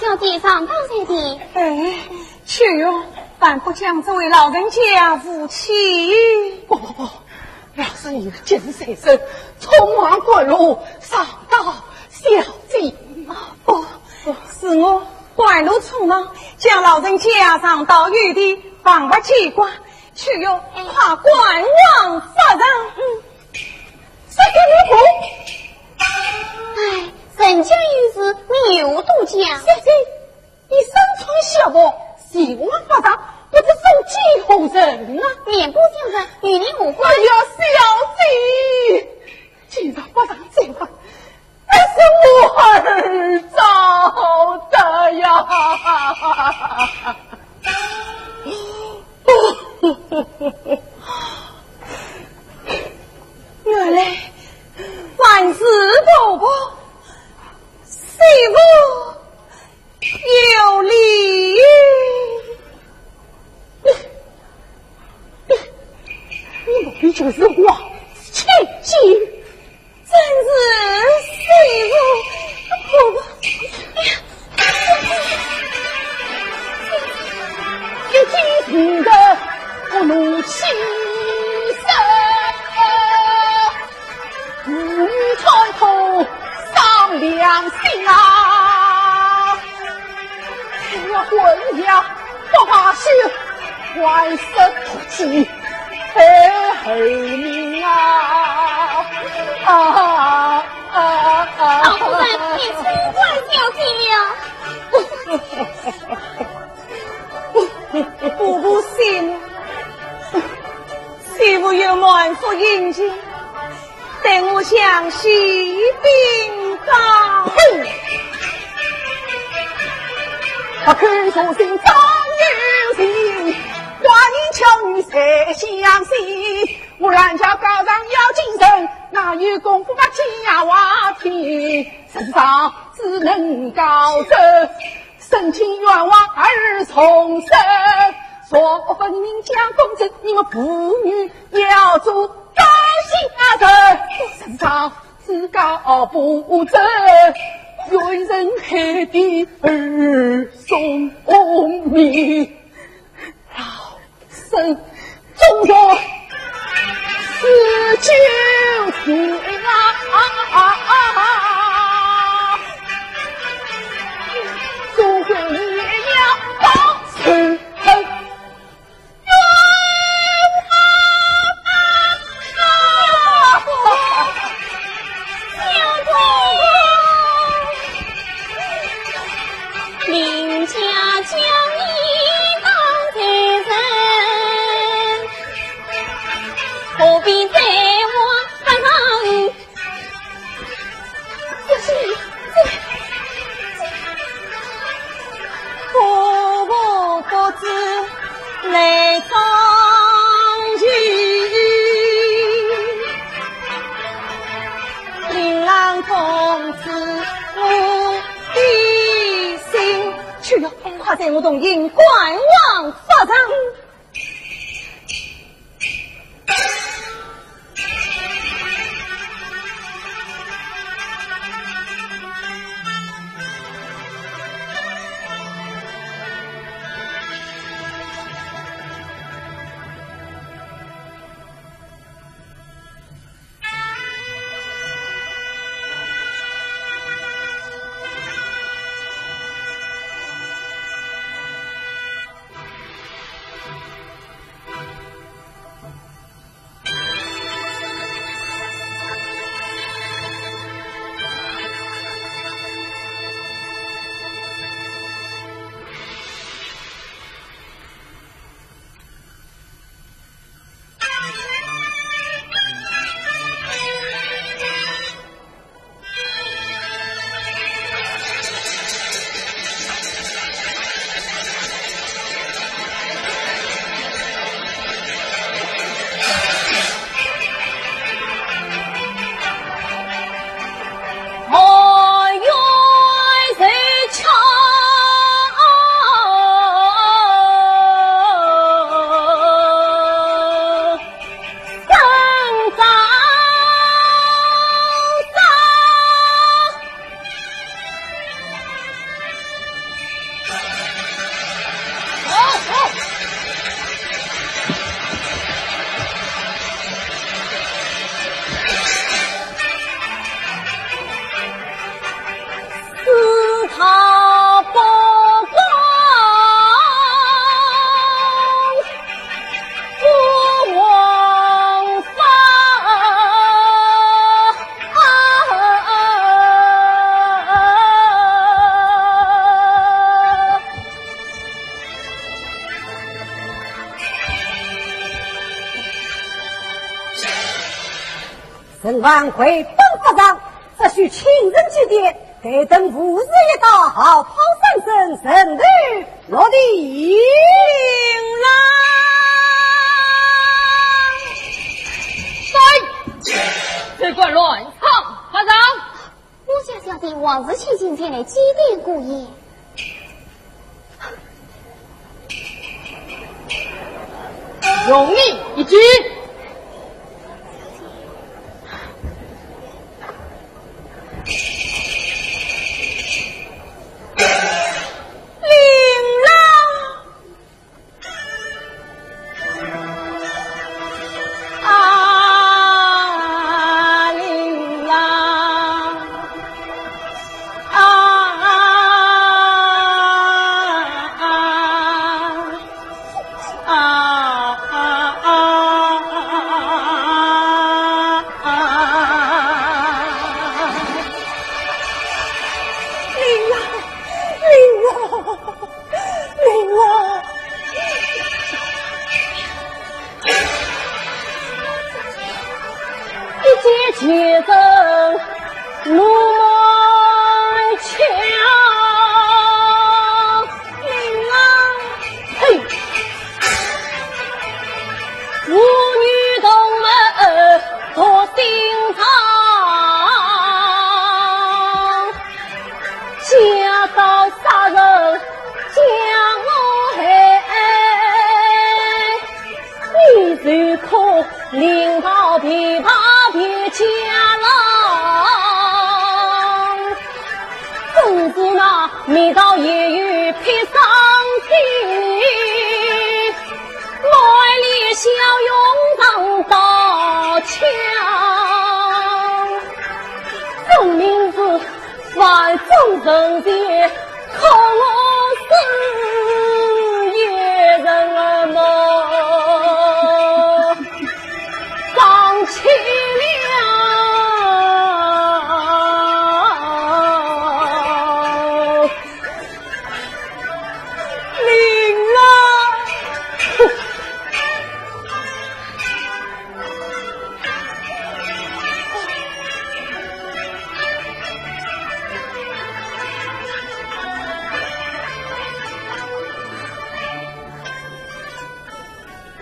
小姐上当才的。哎，秋月，万不将这位老人家扶起。不不不，老身有急事在身，匆忙赶路，上当小姐。哦，是我赶路匆忙，将老人家上到雨地，放不见怪。秋月，快赶往法场。嗯。这个女仆。哎，人家有事，你又多讲。小姐，你身穿孝服，前往法场，不知所见何人啊？面部相认，与你无关。哎呀，小姐，既然法场再问，那是我儿找的呀。原来还是婆婆，媳妇有礼。你，你，你莫非就是王千金？真是，媳妇，婆婆。一见如故，我怒气生，父女参透伤良心啊！哎呀，混呀，不罢休，还是脱妻配后命啊！啊啊啊！老夫人，你错怪小姐了。不不行，媳妇有满腹殷勤，待我向西禀告。哼！不肯说声张有情，寡人巧女才相信。我兰家高堂要进城，哪有功夫把家话听？圣上只能高奏， 省亲冤枉儿重生，若不明讲公正，你们父女要做刀下人。圣上自告不正，冤人害得儿送命。老 身忠烈死九死啊！忠烈也要报仇恨。林家将你当罪人，何必再往法场？这是，这，这，婆婆不知 来张去，令郎通知我的心。去呀，快带我同行赶往法场。晚会本不上，只许亲身祭奠，待等午时一到，号炮三声，人头落地。领郎。在，这个乱唱八上。 我家小弟王氏千金前来祭奠姑爷。容你一句。领郎。 啊，领郎，啊，啊，啊，啊，啊，啊，领郎，领郎。 领郎。一见奸臣怒满腔。领郎。嘿。舞女同门夺心肠。 家道杀人将我害，你只可领到琵琶别家郎。真是那面道言语撇伤心，满脸笑容上刀枪。分明是 万众人前，可我是一人么，伤气了。领郎。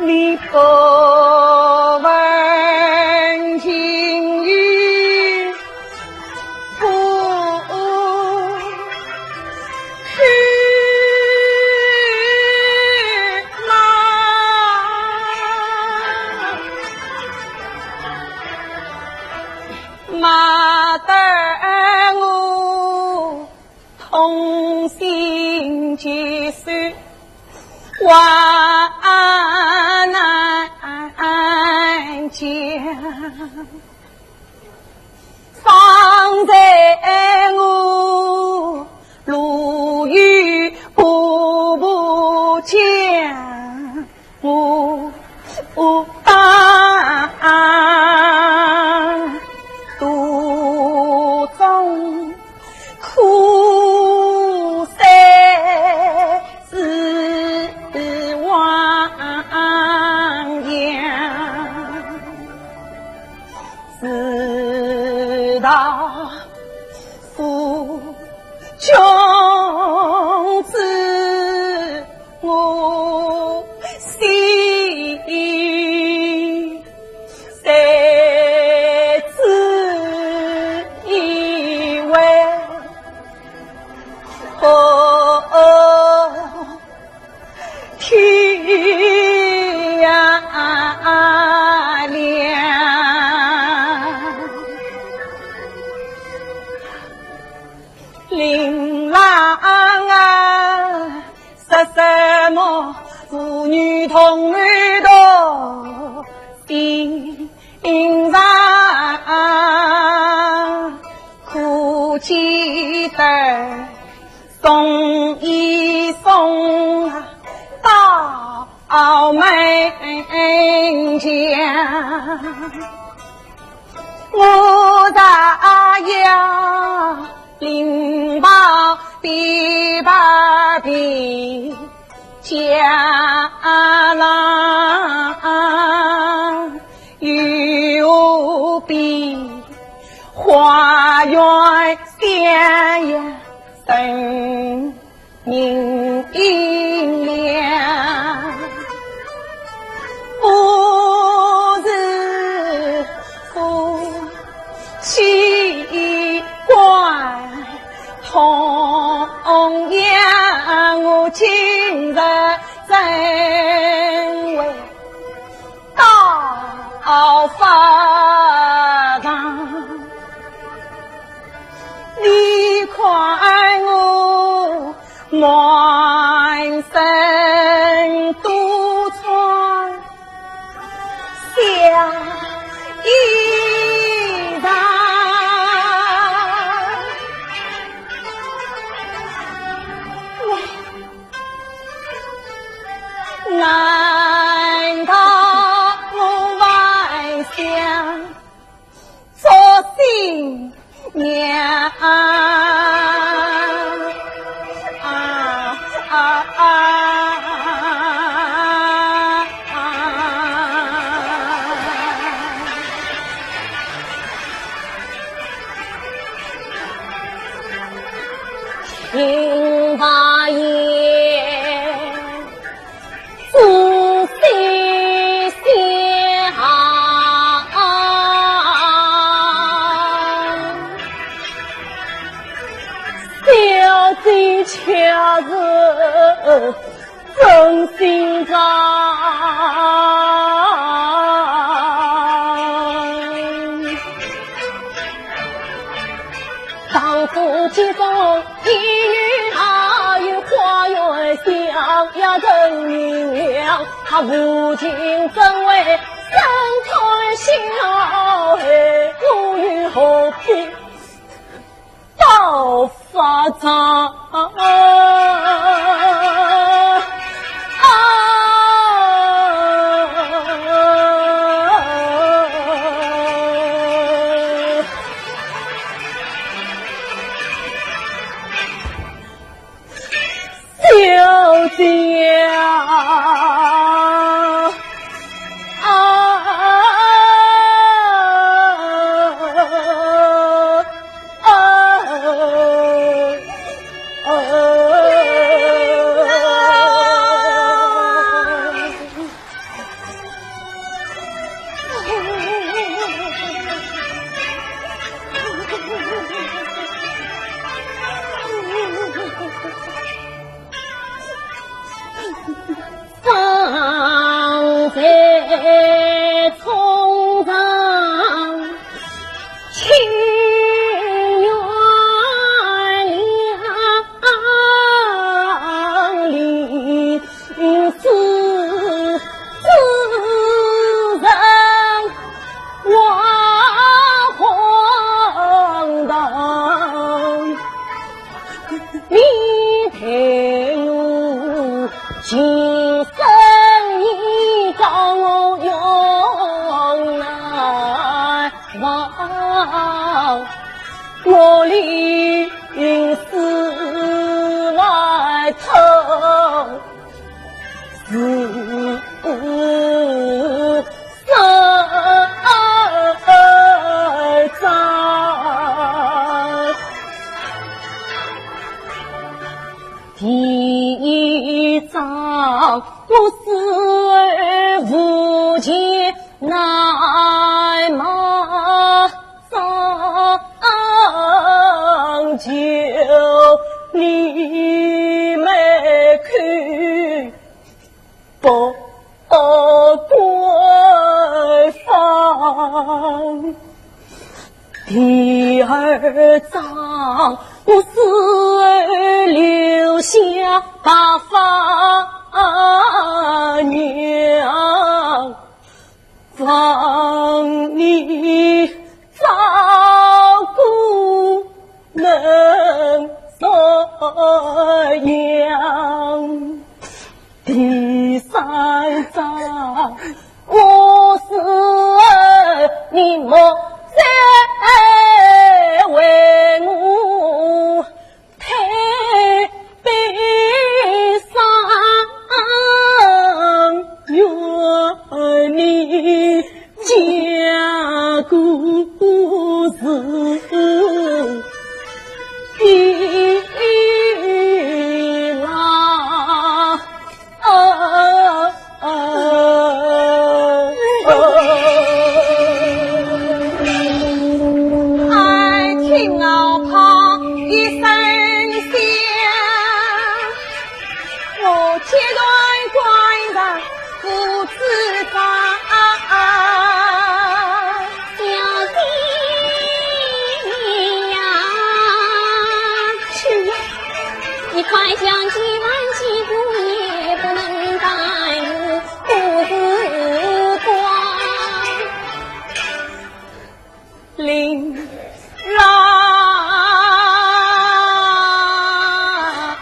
你不问情由不去吗？骂得我 痛心疾首万难讲。方才我路有步步惊， 我，我把途中苦酸是汪洋，自道 夫君子我心，谁知以为何 天呀亮。令郎啊，说什么父女同门同心肠，可记得 送一送啊，到门前。我若要领报琵琶别家郎，又何必原相爷人影亮，不是夫妻关，同样我今日怎会 到法场，你看我满身都穿小衣裳。 难道我还想做新娘？啊，啊，啊，啊。听大爷仔细想，小姐却是 真心肠。当初结婚一年，还有花园香呀人明亮，他父亲怎会生产小孩，我又何必 到法场。啊，小姐啊，啊， 方才匆匆请原谅，临死之人我荒唐。 你待我情深意重，我永难忘。我临死外头 自杀张。第一张，我死而无前，难埋 上就你们去不归房。第二张，我死后留下白发娘， 望你照顾门衲娘。第三张，我死后你莫再为我 太悲伤，愿你家国事。切断肝肠父子伤。小姐呀，是呀，你快想几万几度也不能耽误父子光。林郎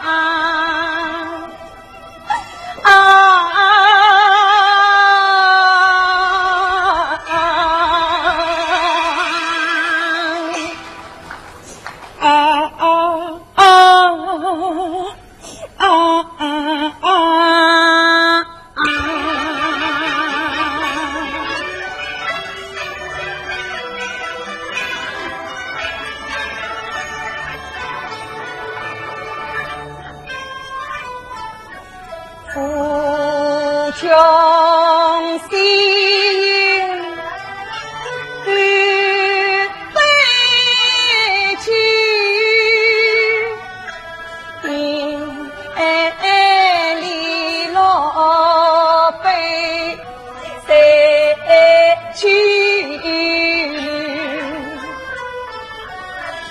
啊，啊，啊，啊，啊，啊。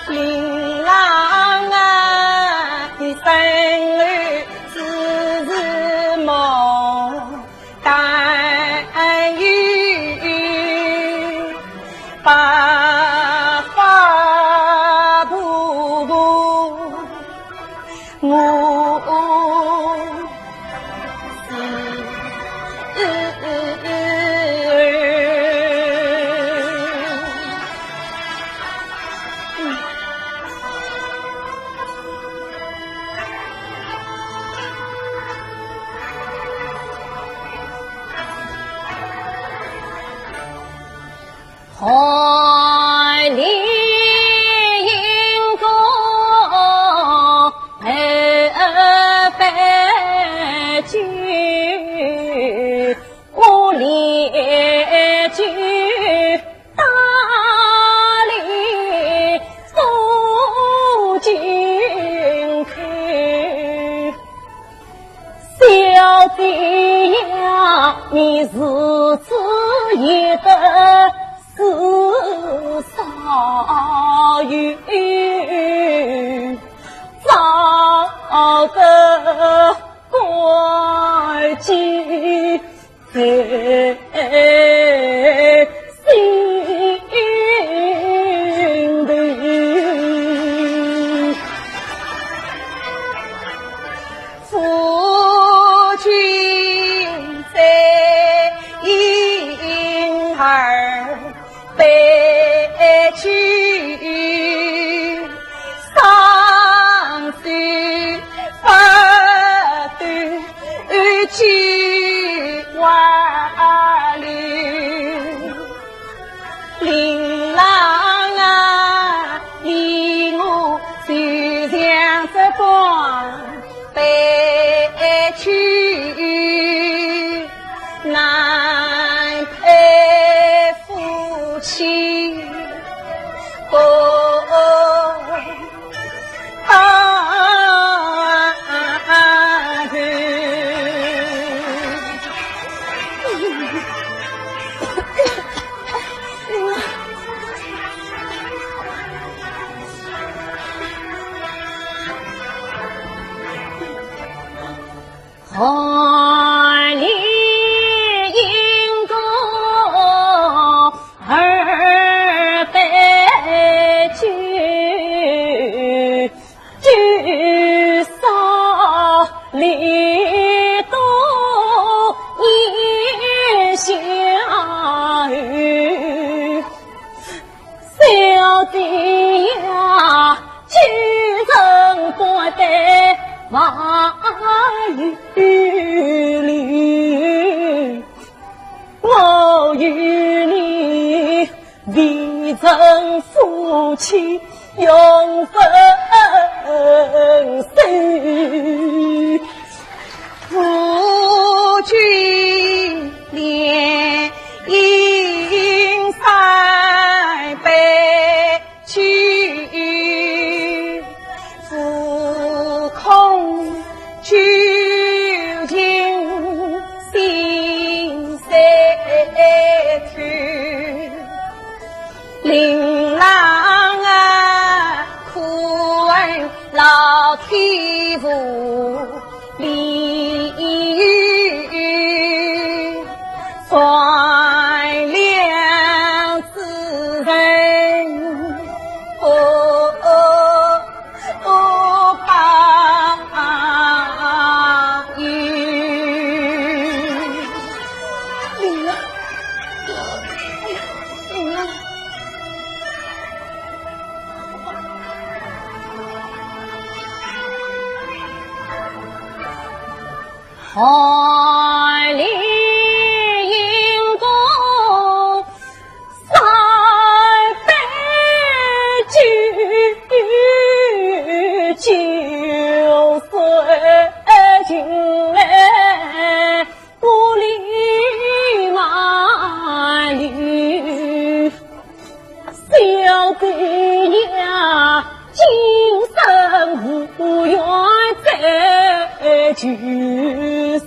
林郎啊，你身后自是莫担忧，白发婆婆 我是海里因果二百九，我连九大礼送进口。 小姐呀，你如此也得是少有，早得关照 在心头。夫君在，因儿 悲戚，伤心不断几万里。林郎啊，你我就像这光 悲戚，难配夫妻共同。 海里因果二百九，九杀里多一下雨。 小姐呀，今日不得忘恩，我与你未曾夫妻永分手。 夫君连饮三杯酒，夫空酒里有善良之人，哦，哦，哦，报应。灵儿，哎呀，灵儿。 海里银光三杯酒，酒水尽来故里难留。 小弟呀，今生无缘再聚首，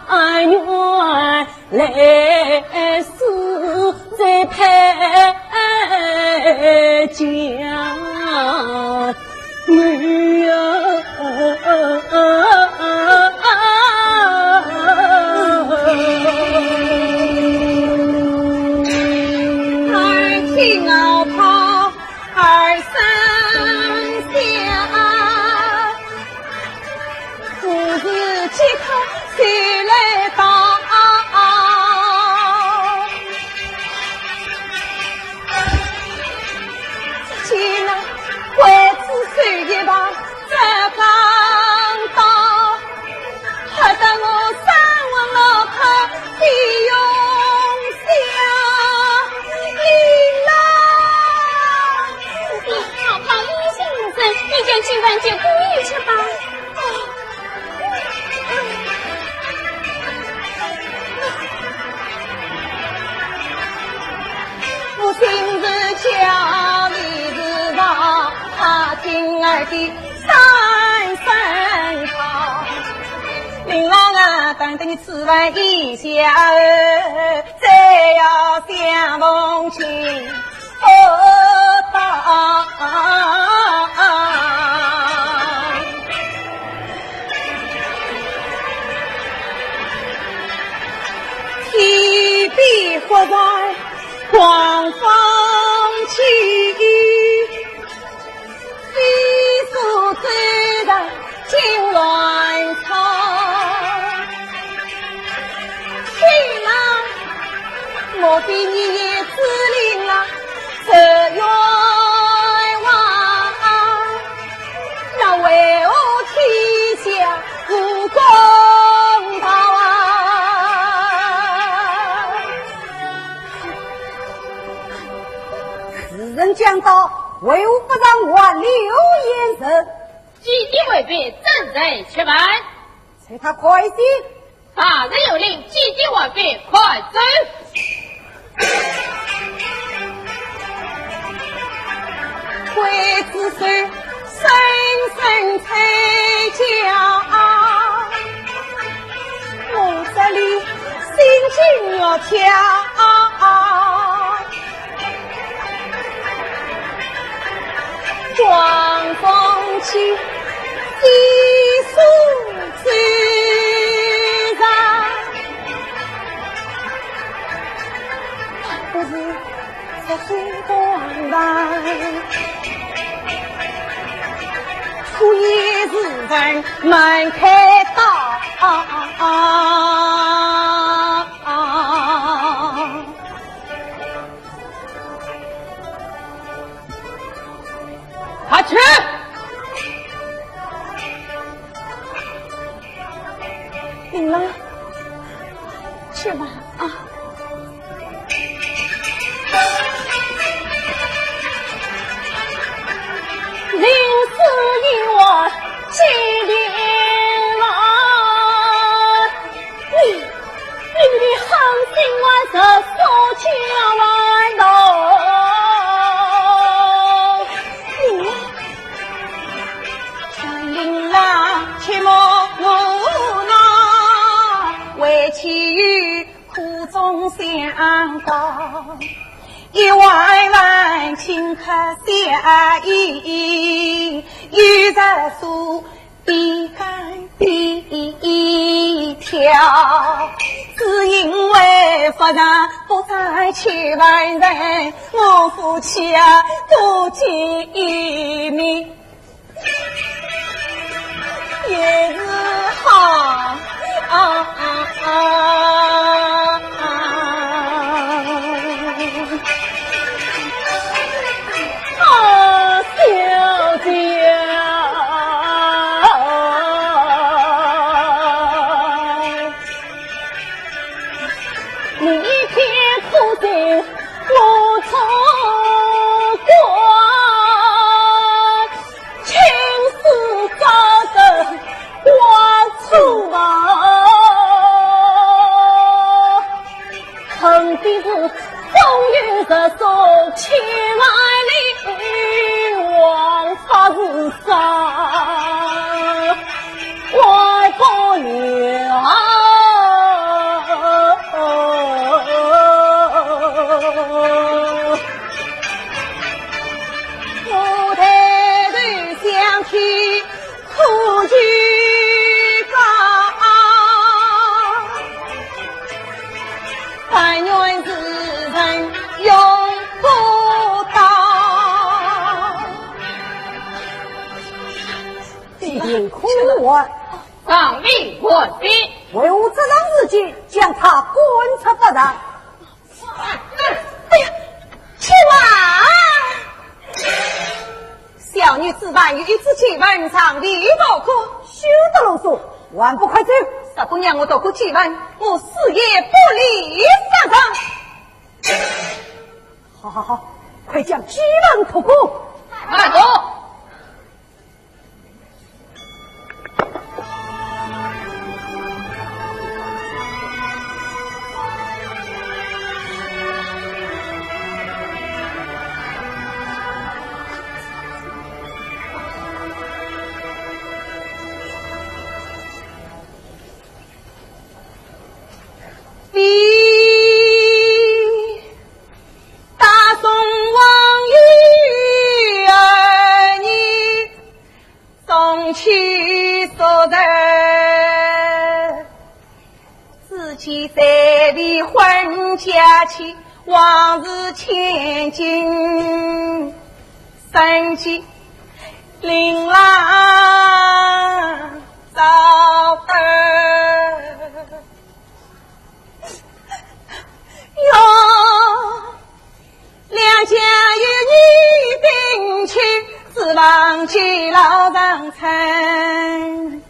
但愿来世再拜见。 见了刽子手一把这钢刀，吓得我生魂落魄的用下。灵儿。你看，老爷心生，你将今晚就过夜去吧。 我心事家里事房，他听儿的三声好。令郎啊，等等你此番一下，再要相逢情不到。 天边忽然狂风起，飞速走上金銮舱。天哪，莫非你也知令郎受冤枉？ 那为何天下无公道啊？时辰将到，为何不让我留眼神？姐姐回避，怎忍吃饭？随他快些。 大人有令，姐姐回避，快走。刽子手深深催叫，我这里心惊肉跳。 狂风起，急速走上，不是这水东南，初夜时辰门开道。 快去！灵儿，去吧，啊。在所必干必跳，只因为夫人不在千万人，我夫妻啊多见面也是好。啊啊啊！啊，小姐啊，你一片苦心我做官，青丝早得挂出门。恨的是风雨十送千万里，王法如山外不远。我抬头向天 空举高，但愿世人永不到。地平空还，上面还心。为何这桩事情将他赶出府上？ 哎呀，且慢！小女子还有一支祭文尚未读过。休得啰嗦，还不快走！若不让我读过祭文，我死也不立法场。好好好，快将祭文读过。慢走！ 大宋王与二年，宋齐所在，子建在位婚家期，王氏千金，生计琳琅照得。 哟，两家有女定亲，指望芰老长成。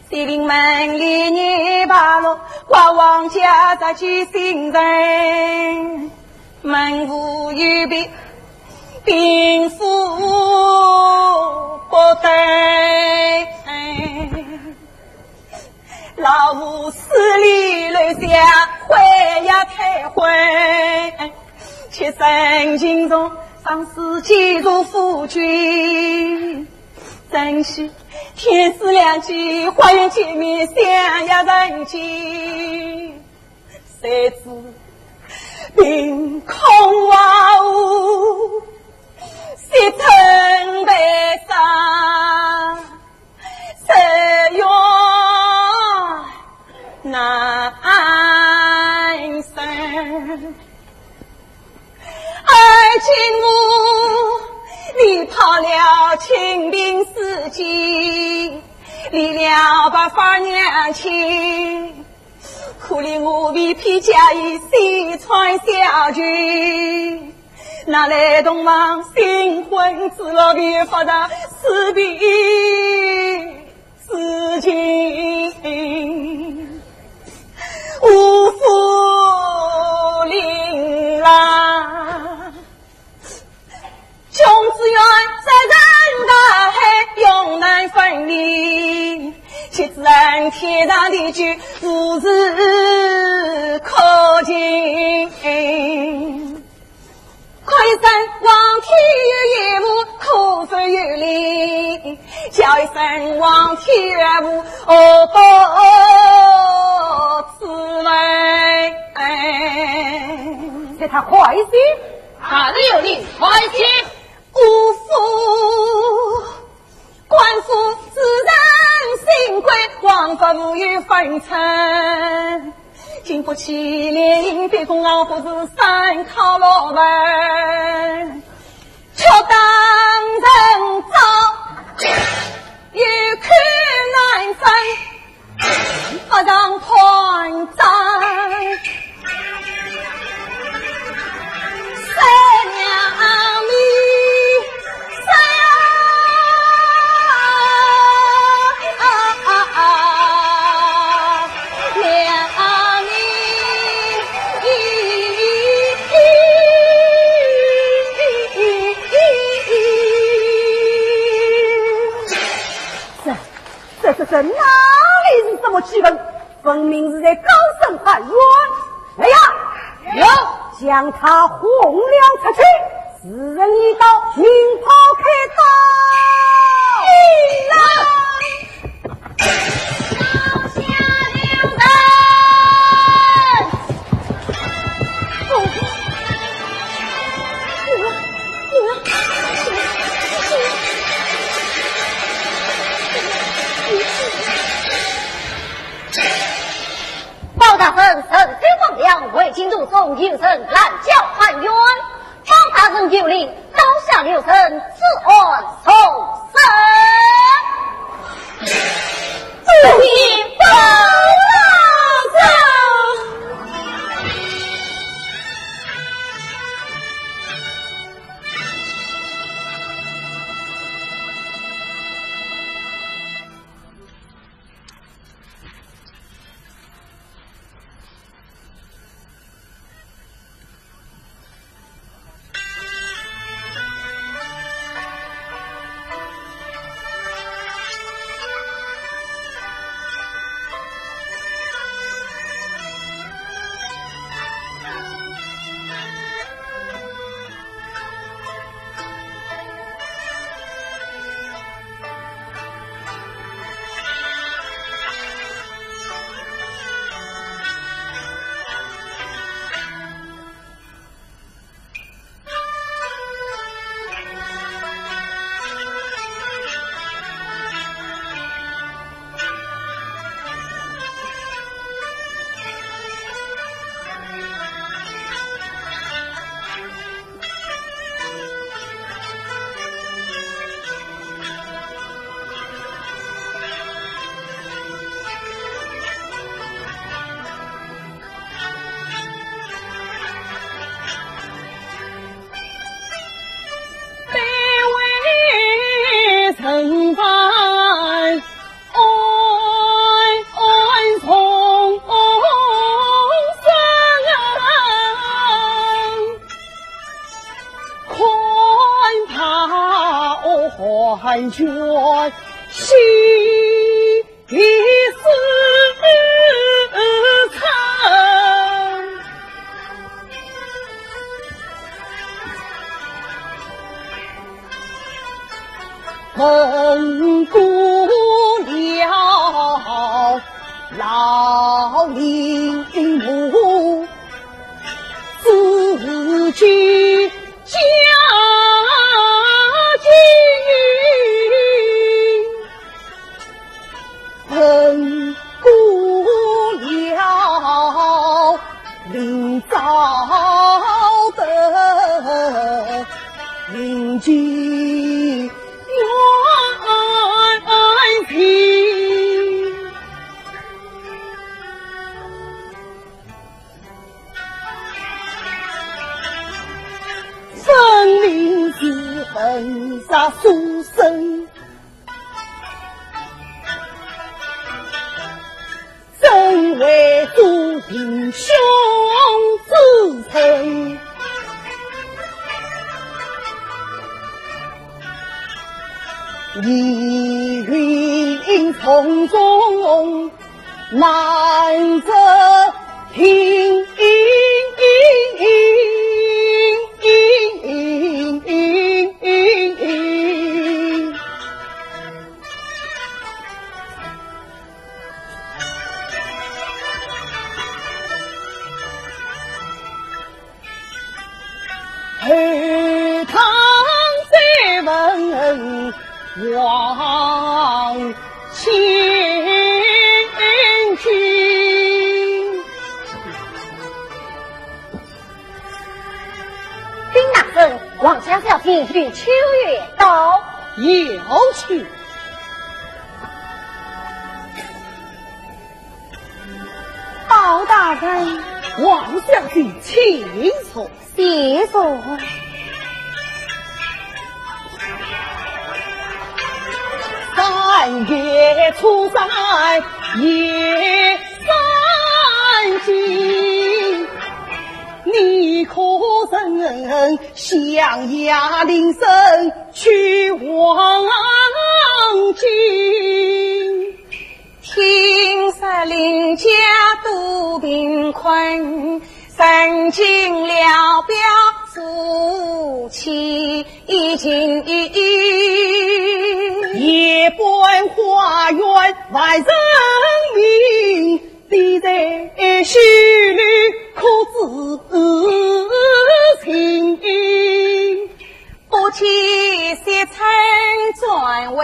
西陵门里女罢落，挂王家十几姓人，门户有别，贫富不等。 老夫势利楼下，悔也太悔。妾身情重，上世纪入夫君，珍惜天赐良机，花园见面，相约人间。谁知凭空画舞，惜春悲伤。 谁愿难生？而今我离开了清贫世界，离了白发娘亲，可怜我未披嫁衣，身穿小裙。 哪来同房新婚之乐，便发着死别之情，无福临郎。君子远，石沉大海，永难分离。岂知恩天长地久，何时可尽？ 哭一声皇天有眼无，可否有灵？叫一声皇天有眼无，何不自问？哎，叫他快些。哪里有理，快些。无福 官府不无有分寸，经不起连营，别共老虎是三靠老板，却当人招，有口难分，不让看张。 这，这，这，这哪里是什么气氛？分明是在高声喊冤。来呀，有，将他轰了出去，四人一刀，银袍开刀。包大人，人走风凉，未经督促，有人拦轿喊冤。包大人有令，刀下留人，此案重审。多谢包大人。王小姐，请秋月到。有请。包大人。王小姐，请坐。谢坐。三月初三夜三更，你可曾向夜铃声去望京？听说邻家都贫困，曾经聊表夫妻情。夜半花园万人迷， 你在戏里可知情？不见惜春转回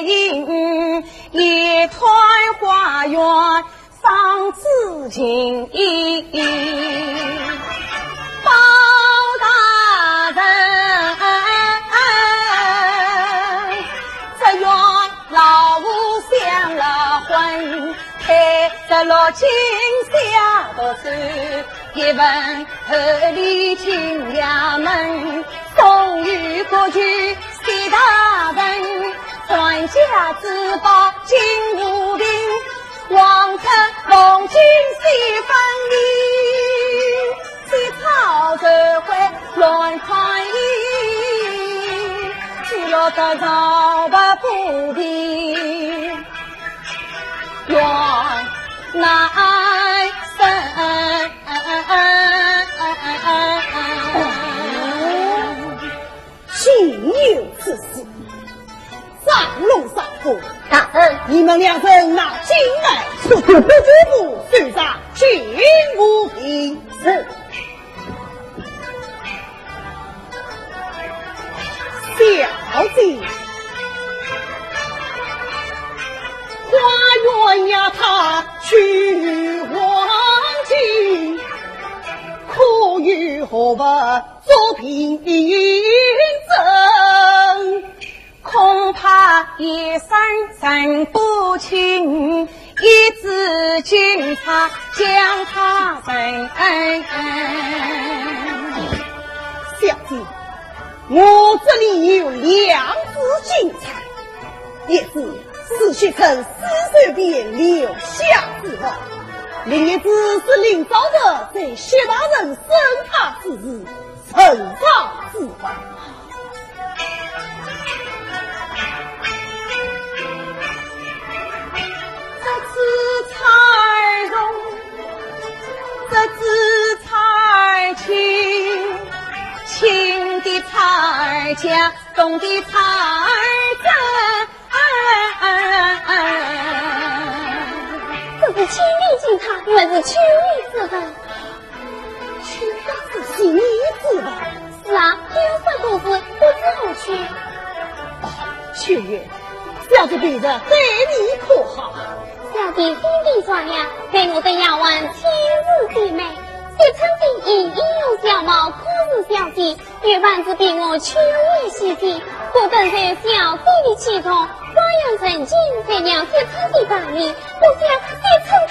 影，夜探花园伤知情。包大人，只愿 老夫享了婚，配着罗巾下读书，一问何里进衙门，送与各处谢大人，传家之宝金无瓶，黄车凤金喜分明。 西草蛇会乱窜移，只落得朝不不平，怨难伸。竟有此事，张龙、张虎，大人，你们两人拿进来，速速不知不，随上金无瓶。是。小姐，花园呀，他去望京，可有何物 作凭证，恐怕一生认不清，一纸金钗将他认。小姐，我这里有两纸金钗， 也是是惜春死后便留下之物，另一支是林昭德在薛大人审判之时呈上之物。这支钗重，这支钗轻，轻的钗价，重的钗价。 这是青莲金钗，原是青莲之物。青莲是青莲之物？是啊，听说都是不知何去。啊，秋月，小姐平日待你可好？小姐心地善良，待我等丫鬟亲如姐妹。惜春的音容笑貌，可是小姐 有饭吃比我秋月喜气，不等在小姐的器重，花样成精，才让惜春的大礼，不想惜春她。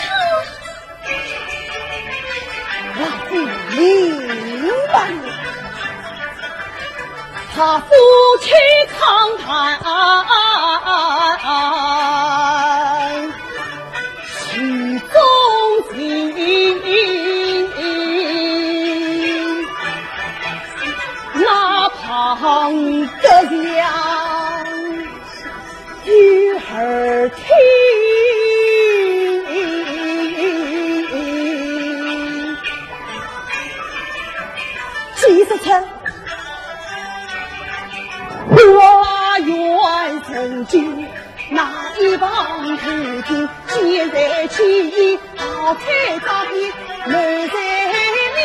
老夫明白了，他夫妻长谈 曲中情，哪旁隔墙有耳听。几时曾 花园成精，那一旁头听，现在起意，好开大地，满山迷，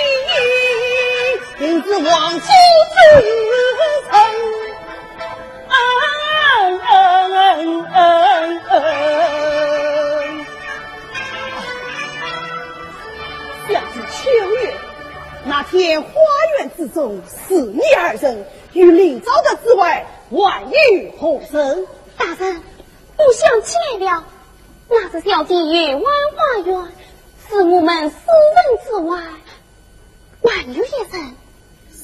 定是王府之人。嗯嗯嗯嗯嗯。想起秋月，那天花园之此中除你二人，与林昭德之外，还有何人？大人，我想起来了，那是小姐游玩花园，除我们四人之外，还有一人。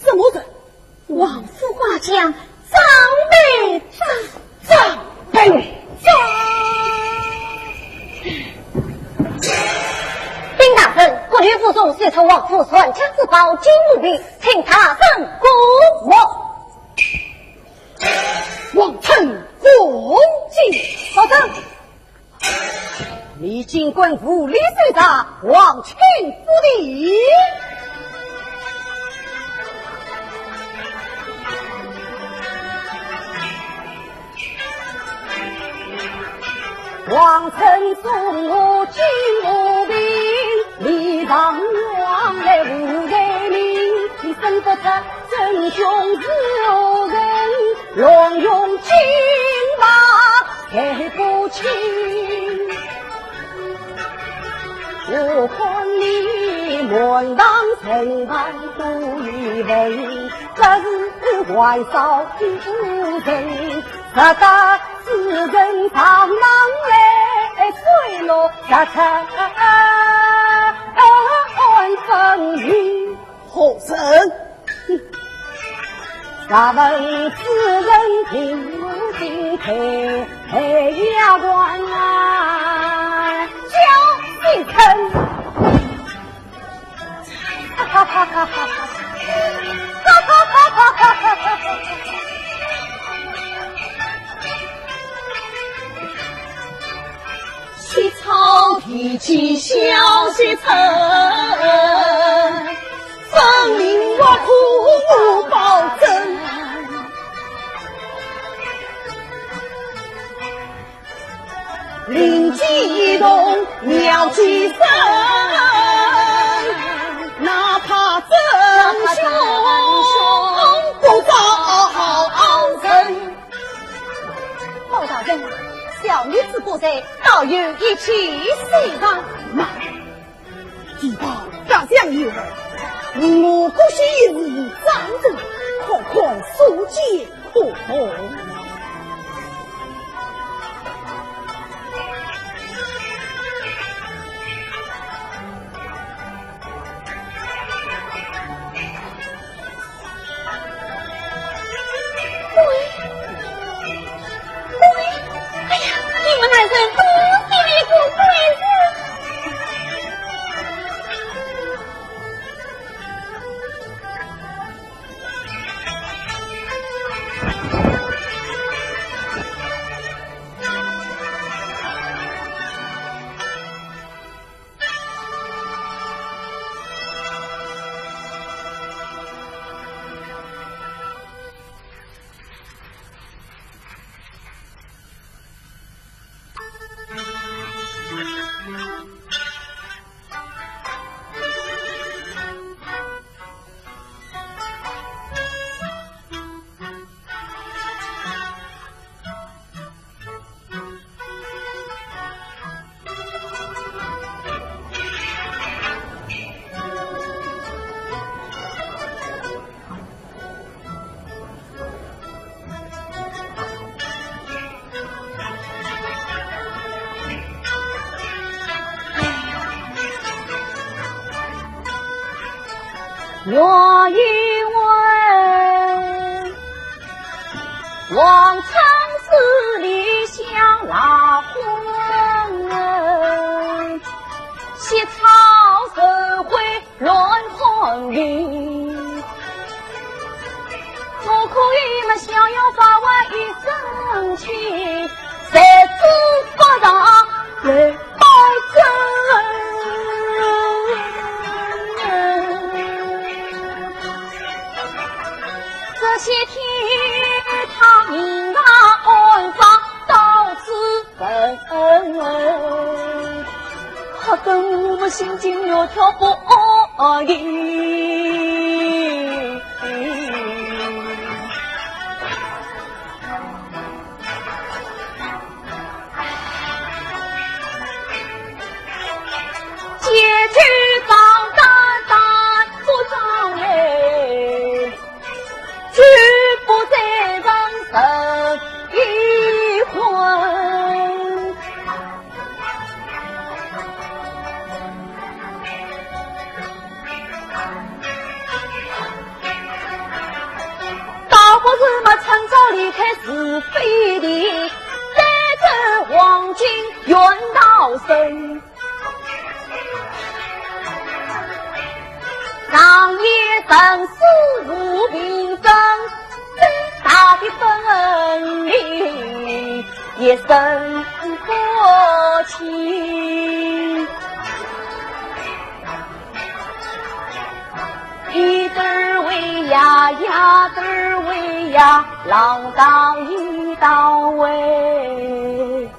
什么人？王府花匠张备。张备。张备。禀大人，各位府中搜出王府传家之宝金乌皮，请大人过目。王臣奉旨。稍等。 你竟敢无礼搜查，枉请不提。王臣送我金乌皮，你当王来无罪名，你生不出真凶之人，乱用金牌 太不清。我看你满堂陈盘都有文，这是玩笑的无人，实在是人上当来，水落石出分明。 何人？哼，若问此人，定是太爷官啊，叫一声。哈哈哈哈哈哈！哈哈哈哈哈哈！ 七朝提起小学生，分明我苦无保证。灵机一动妙计生，哪怕真凶不招人。 包大人，小女子不才，倒有一计。慢，提拔大将有二，你我各取一人掌阵，看看所见可否？ 喂，喂，哎呀，你们男人都是那个鬼子。我以为王昌是理想老昏，昔朝社会乱汉里，我可以么逍遥法外一生气，谁知不道来拜真。这些天他命啊，案发到此 好得我们心惊肉跳不安宁。结局当当当不上来。离开是非的，带着黄金远逃生。上一生死无凭证，再大的本领也生不清。 一对儿喂呀，呀对儿喂呀，郎当一道喂。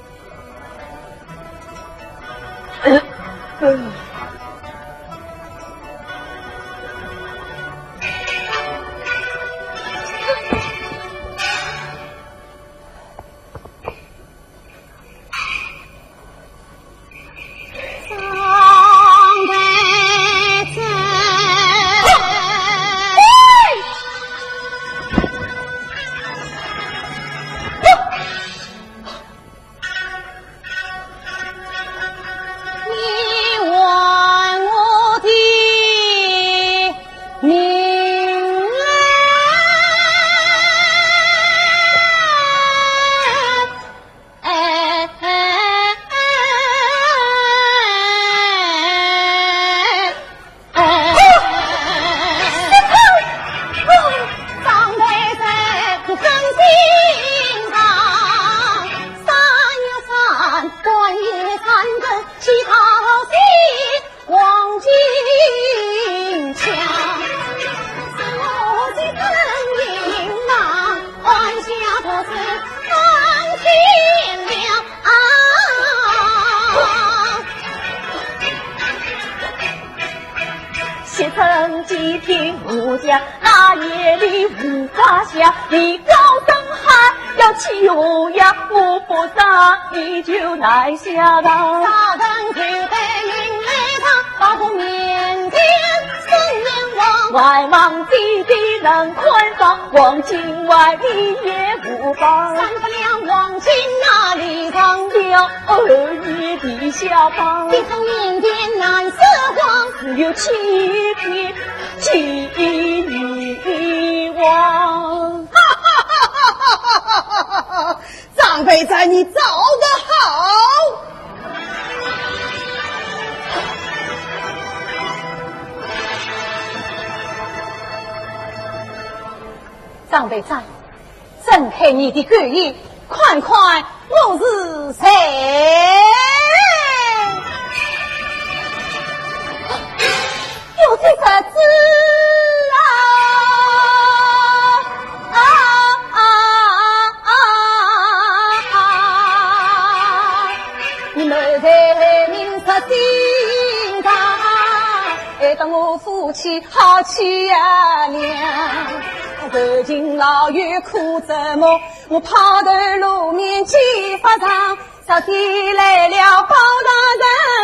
张备赞，你找得好！张备赞， 睁开你的狗眼，看看我是谁。有这个字啊，啊，啊，啊，啊。你们在明说心肠，害得我夫妻 好凄呀凉。受尽牢狱苦折磨，我抛头露面几发丈。上天来了包大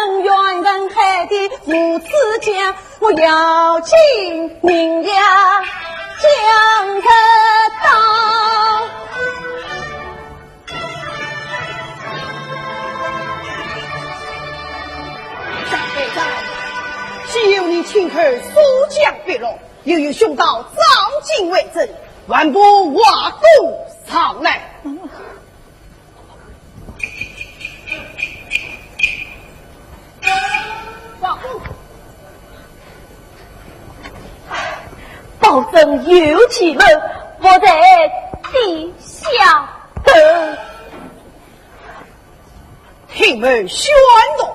人，怨恨海底无处讲，我要进明阳讲个道。 张备赞，既有你亲口所讲笔录，又有兄道赵景为证，还不画供上来。画供。保证有其人，伏在地下等。 听闻宣读，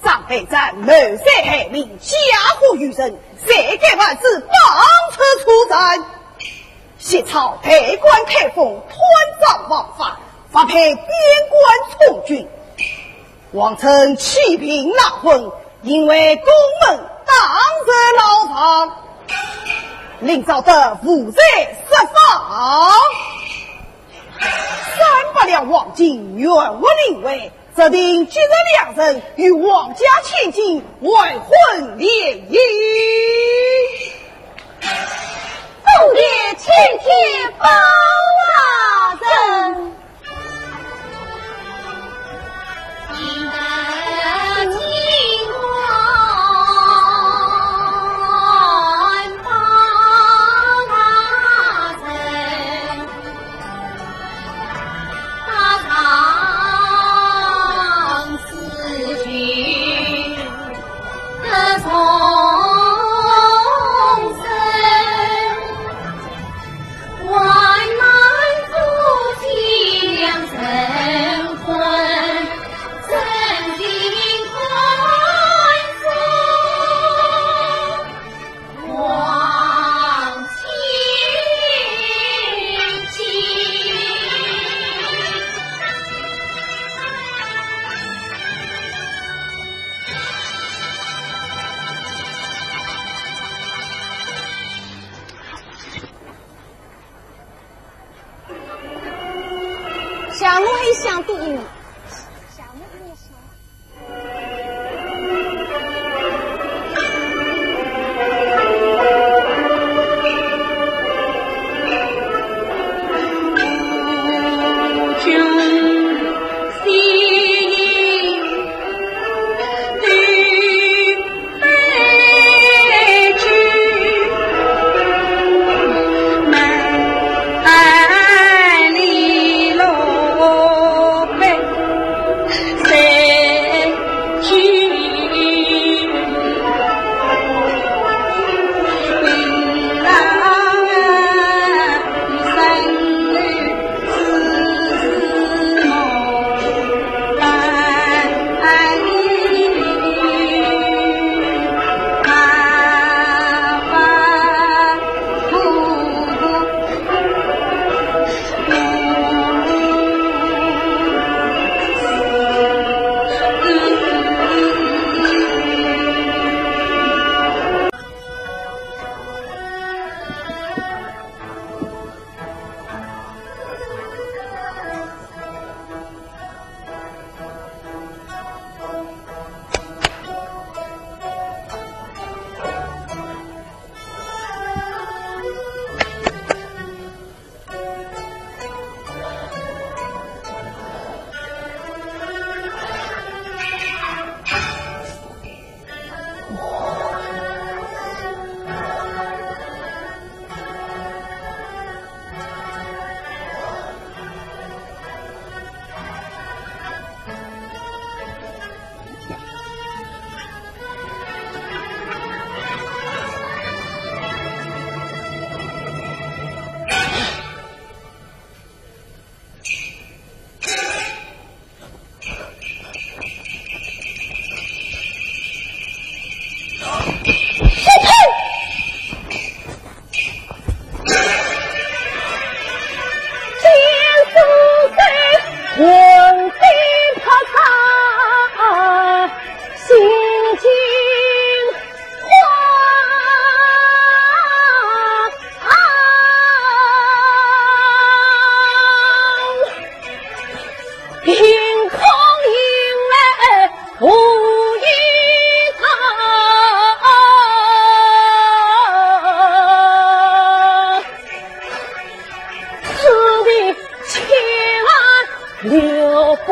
张备赞谋财害命，嫁祸于人，罪该万死，绑出处斩。昔朝代官开封，贪赃枉法，发配边关充军。王琛起兵纳婚，因为宫门打入牢房，令赵德无罪释放。 三百两黄金原物领回，责定今日良辰与王家千金完婚联姻。多谢青天包大人。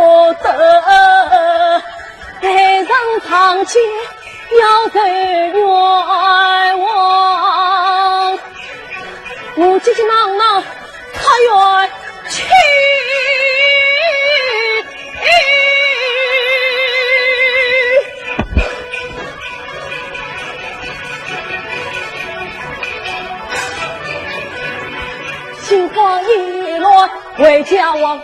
我得，待人长久要受冤枉。我急急忙忙踏远去。心花意乱回家望。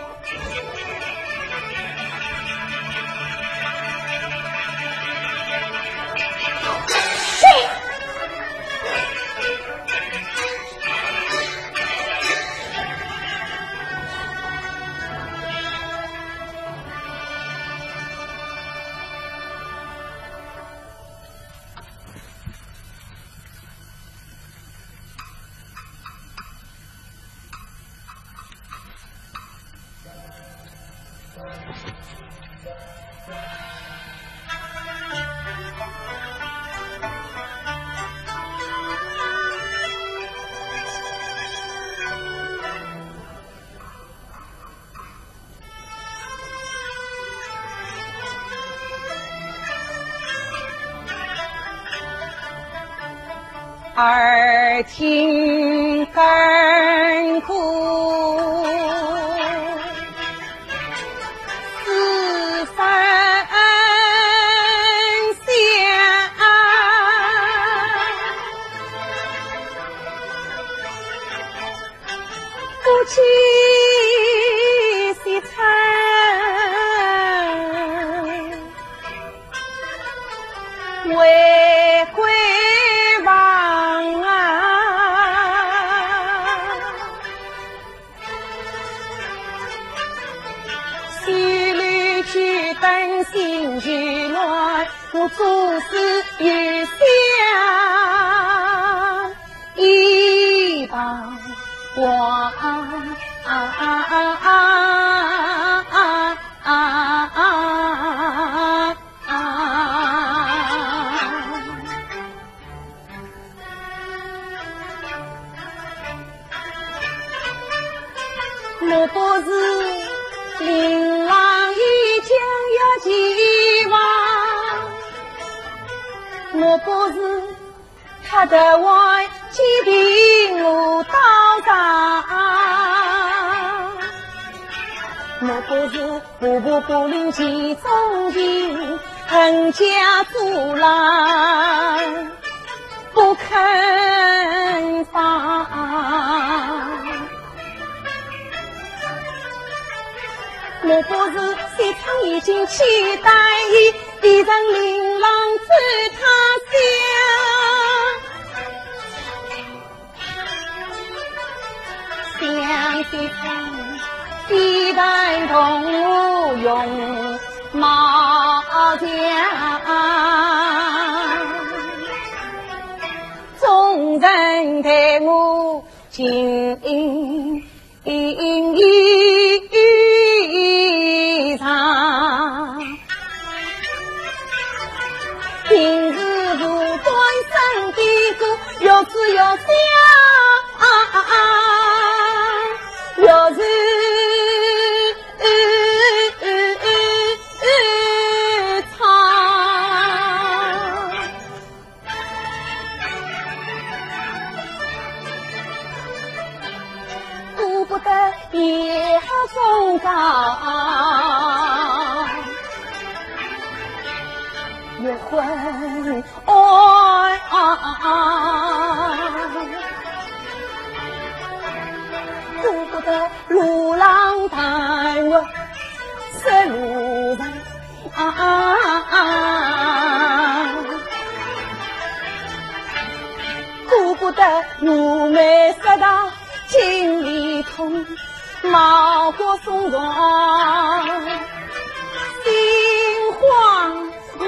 而今甘苦思三想，不及歇春 为归房啊。西楼居灯心绪乱，我做事又想一旁话。 啊。莫不是令郎已将要前往？莫不是 他的外间的我到场，莫不是步步不灵其中情，横加阻拦不肯放。 莫不是西窗已经起歹意，已让令郎知他乡。想西窗，非但同我容貌像，众人待我 敬意上，平时不断声低咕，越说越响，越是唱。 顾不得夜中高，月昏暗，顾不得路浪谈话，说路上 啊，顾不得我们说道心里痛，毛骨悚然，心慌忙。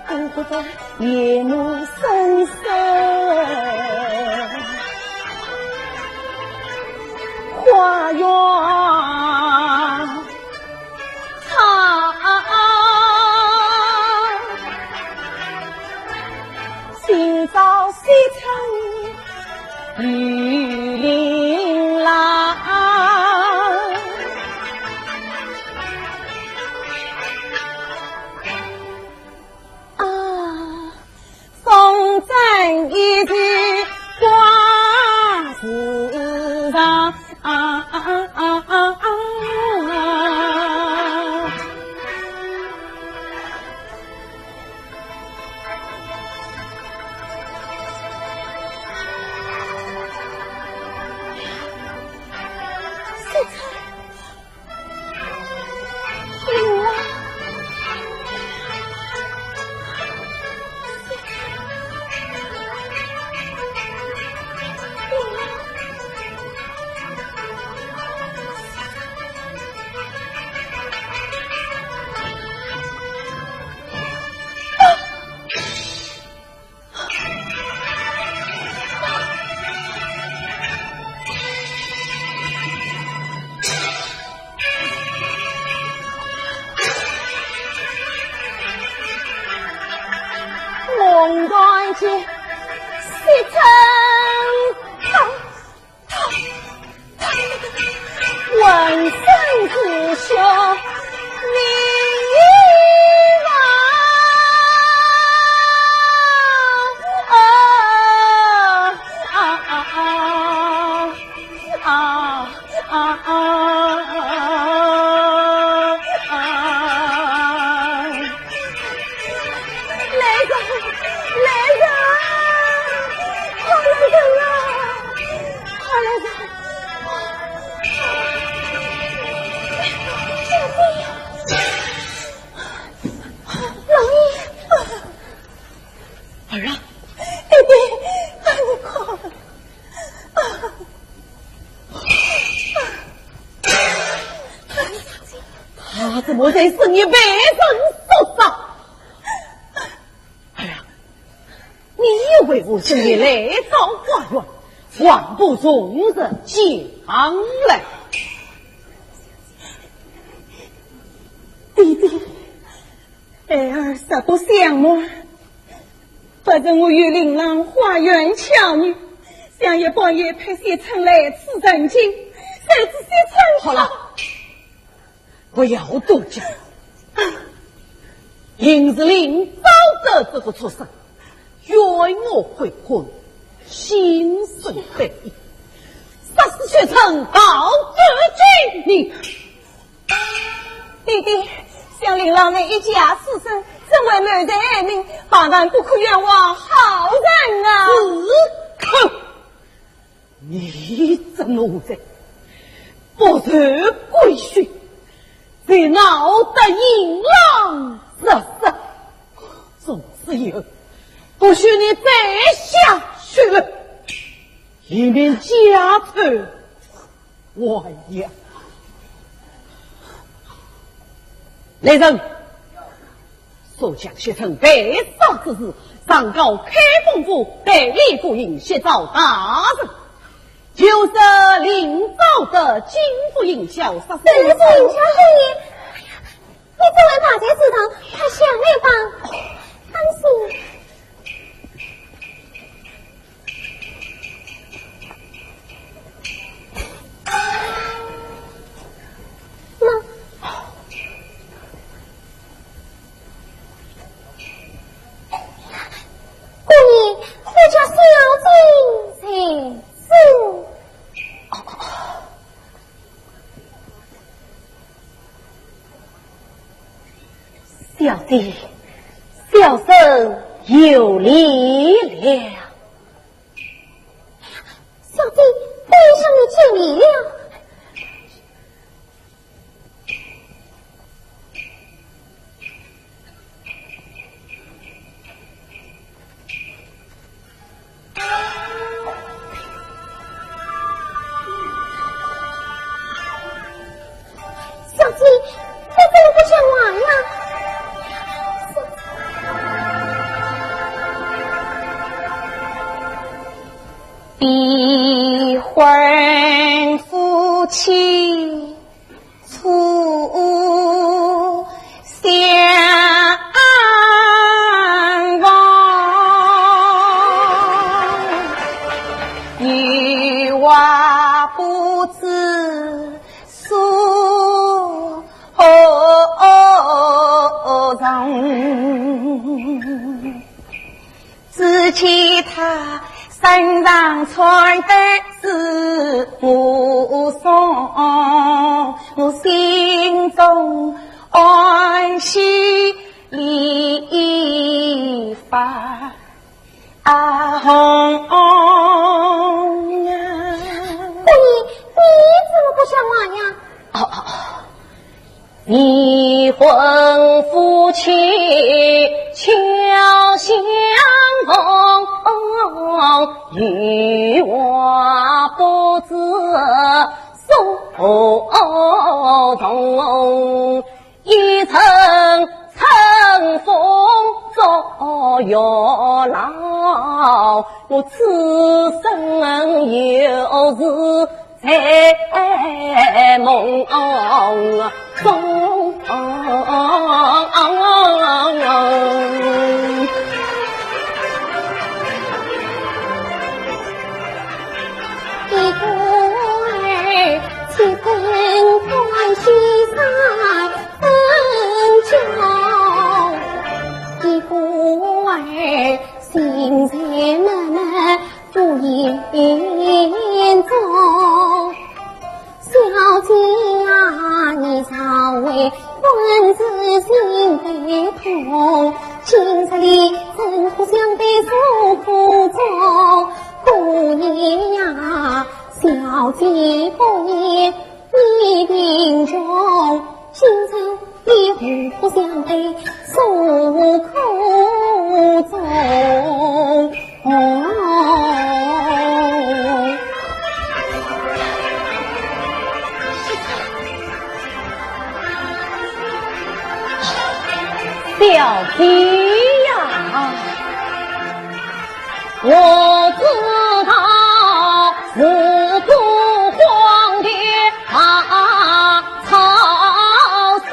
顾不得夜幕深深，花园唱，今朝西窗雨。啊啊啊啊啊！儿啊，爹爹，你看，啊，他怎么在深夜被人所杀？儿啊，你为父深夜来到花园，还不从实讲来？爹爹， 孩儿实不相瞒，不是我与令郎花言巧语，想夜半夜陪惜春来此人间，谁知惜春……好了，不要多讲。因是令昭德这个畜生， 冤枉悔婚，心生歹意，杀死惜春，逃走金陵。爹爹，想令郎那一介书生，怎会谋财害命，万万不可冤枉好人啊！住口！ 你这奴才，不守规矩，竟闹得令郎失色，从此以后，不许你再下去了，以免家丑外扬。来人， 速将惜春被杀之事，上告开封府代理府尹，悉奏大人。就是令昭德金府尹，小杀身。这个是小侯爷，你怎会把这事情他想来吧？放心。 那，姑爷，我家小姐在此。 小姐，小生有礼了。小姐，姑爷向你见礼了。 小姐，你怎么不讲话呀？小姐。 只见他身上穿的是武松，我心中欢喜理发。啊，红红啊。姑爷，你怎么不讲话呀？哦，哦，哦。 未婚夫妻巧相逢，有话不知诉从。一阵春风作月老，我此生又是 在梦中。一个儿七分欢喜三分愁，一个儿心在闷闷 不言中。小姐呀，你常为官司心悲痛，今日里怎可相对诉苦衷？姑爷呀，小姐姑爷，你贫穷，今日里何相对诉苦衷？小姐呀，我知道是孤荒的大草生，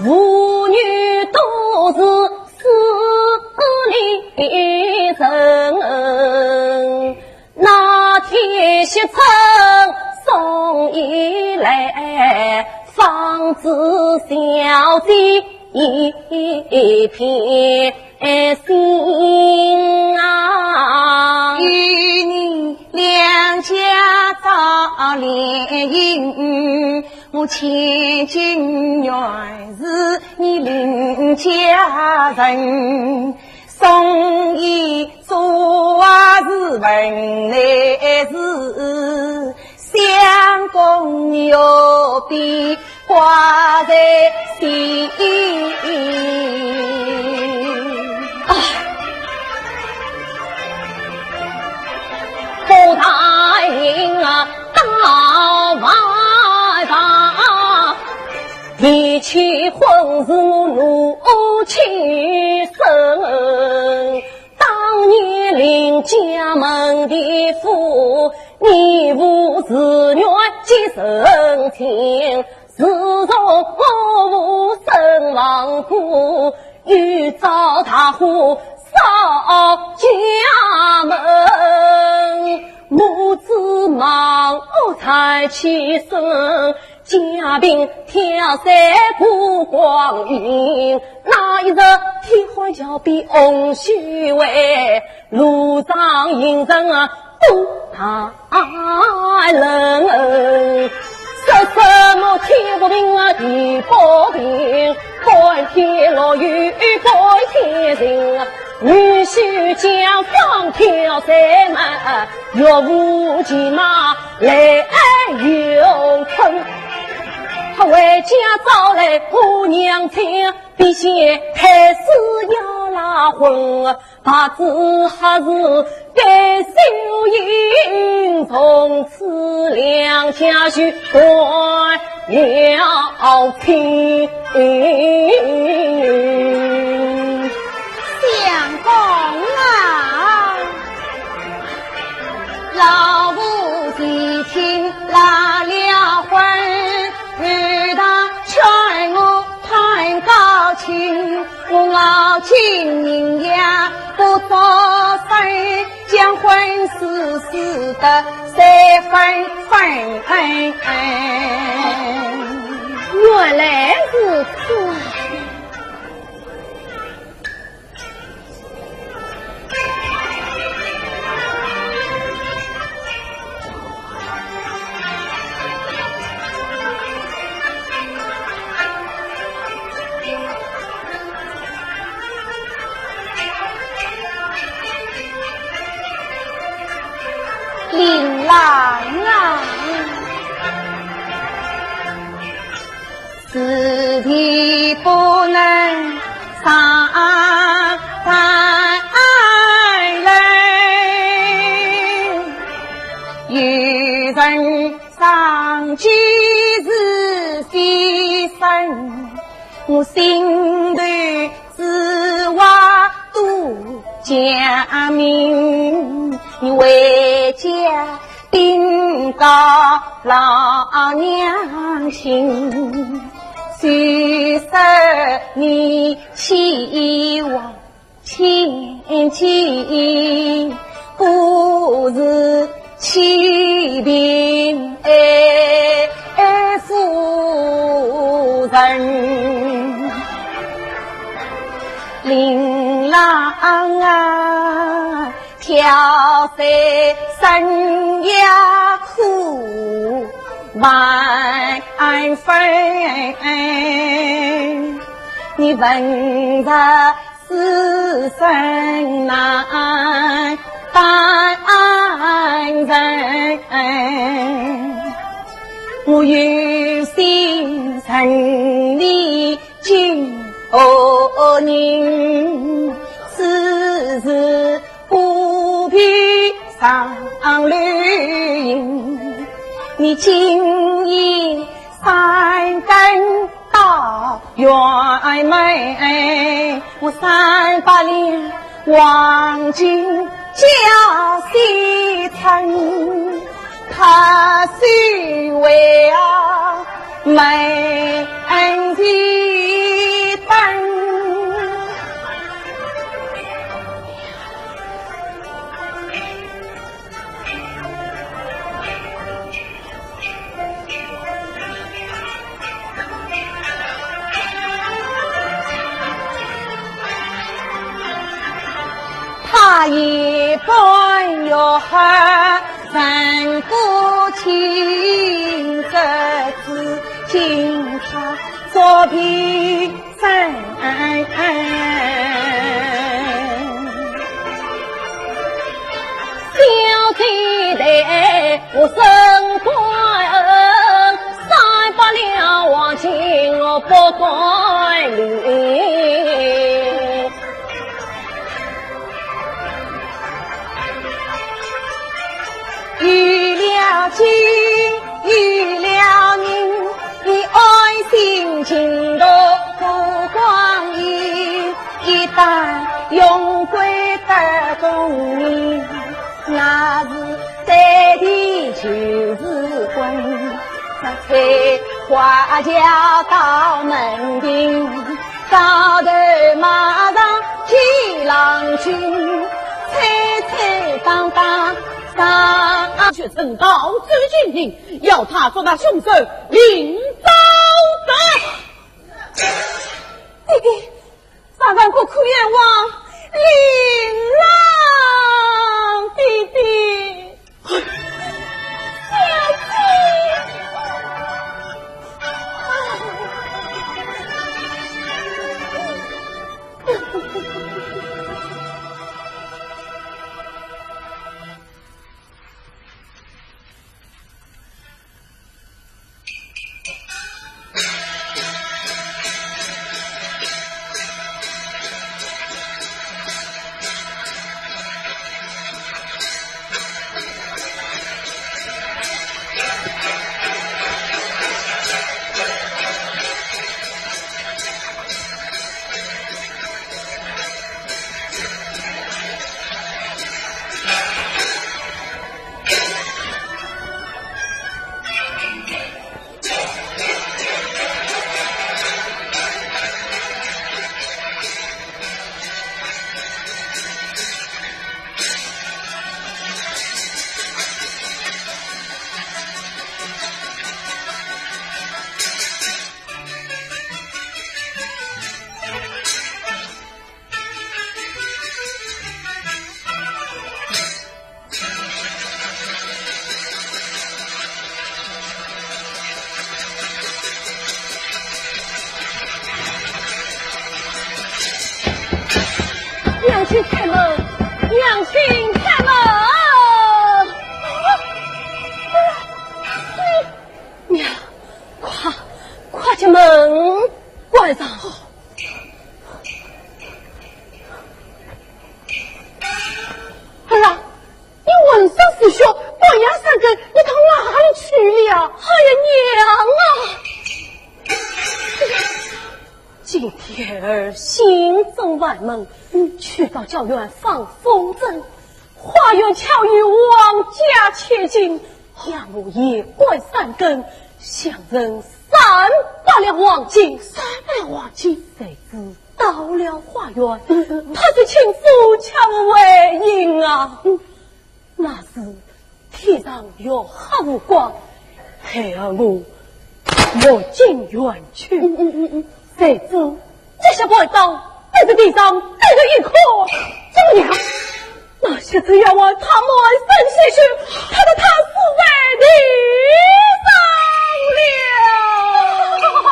妇女都是 是你人。那天惜春送雨来，方知小姐一片心啊。与你两家早联姻， 我千金原是你林家人，送一座啊是文内是，相公有比挂在心。啊，不答应啊， 大外房，提起婚事我怒气生。当年林家门第府，你父自愿结成亲，自从我父身亡故， 又遭大火烧家门，母子亡后才起身，家贫跳山不光阴。那一日天荒桥边翁婿会，路上行人啊，都怕 啊，人说什么天不平啊地不平，干天落雨干天晴啊，女婿将方天山门，岳父骑马来又奔。他回家找来我娘亲，必先拍死要拉婚。 白纸黑字盖秀英，从此两家就断了亲。相公啊，老夫提亲拉了婚， 他劝我攀高亲，我咬紧银牙不作声，将婚事撕得三分分。原来如此。郎啊，此地不能上来，有人上去是非身，我心头之话都讲明，你回家禀告老娘亲，虽说你欺我，千金不是欺贫爱富人。令郎啊， 挑水深也苦万分，你问着世事难担人。我有心认你 今后人，此事不必上楼行。你今夜三更到辕门，我三百两 黄金交西城，他虽为啊门的灯。 他一般有好人不清，这次请他作陪 身。小姐待我甚感恩，三百两黄金我不敢留。有了金，有了银， 你安心进入富贵堂，一旦荣归得功名，那是对的就是婚。这采花轿到门庭，高头马上见郎君，吹吹打打上。 却曾告知金陵，要他捉拿凶手林昭德。爹爹，万万不可冤枉林郎爹爹。小姐。哎呀，儿啊，你浑身是血，半夜三更，你到哪里去了？哎呀，娘啊！今天儿新正晚门，去到郊原放风筝，花园巧遇王家千金，要我夜半三更，相赠三百两黄金。三百两黄金？谁知到了花园，他是亲手敲我回音啊。那时天上月黑无光，孩儿我落井远去。嗯嗯嗯嗯。谁知这些怪盗在这地上堆成一窠，怎么样？那些贼丫鬟她满身鲜血，怕得她死在地上了。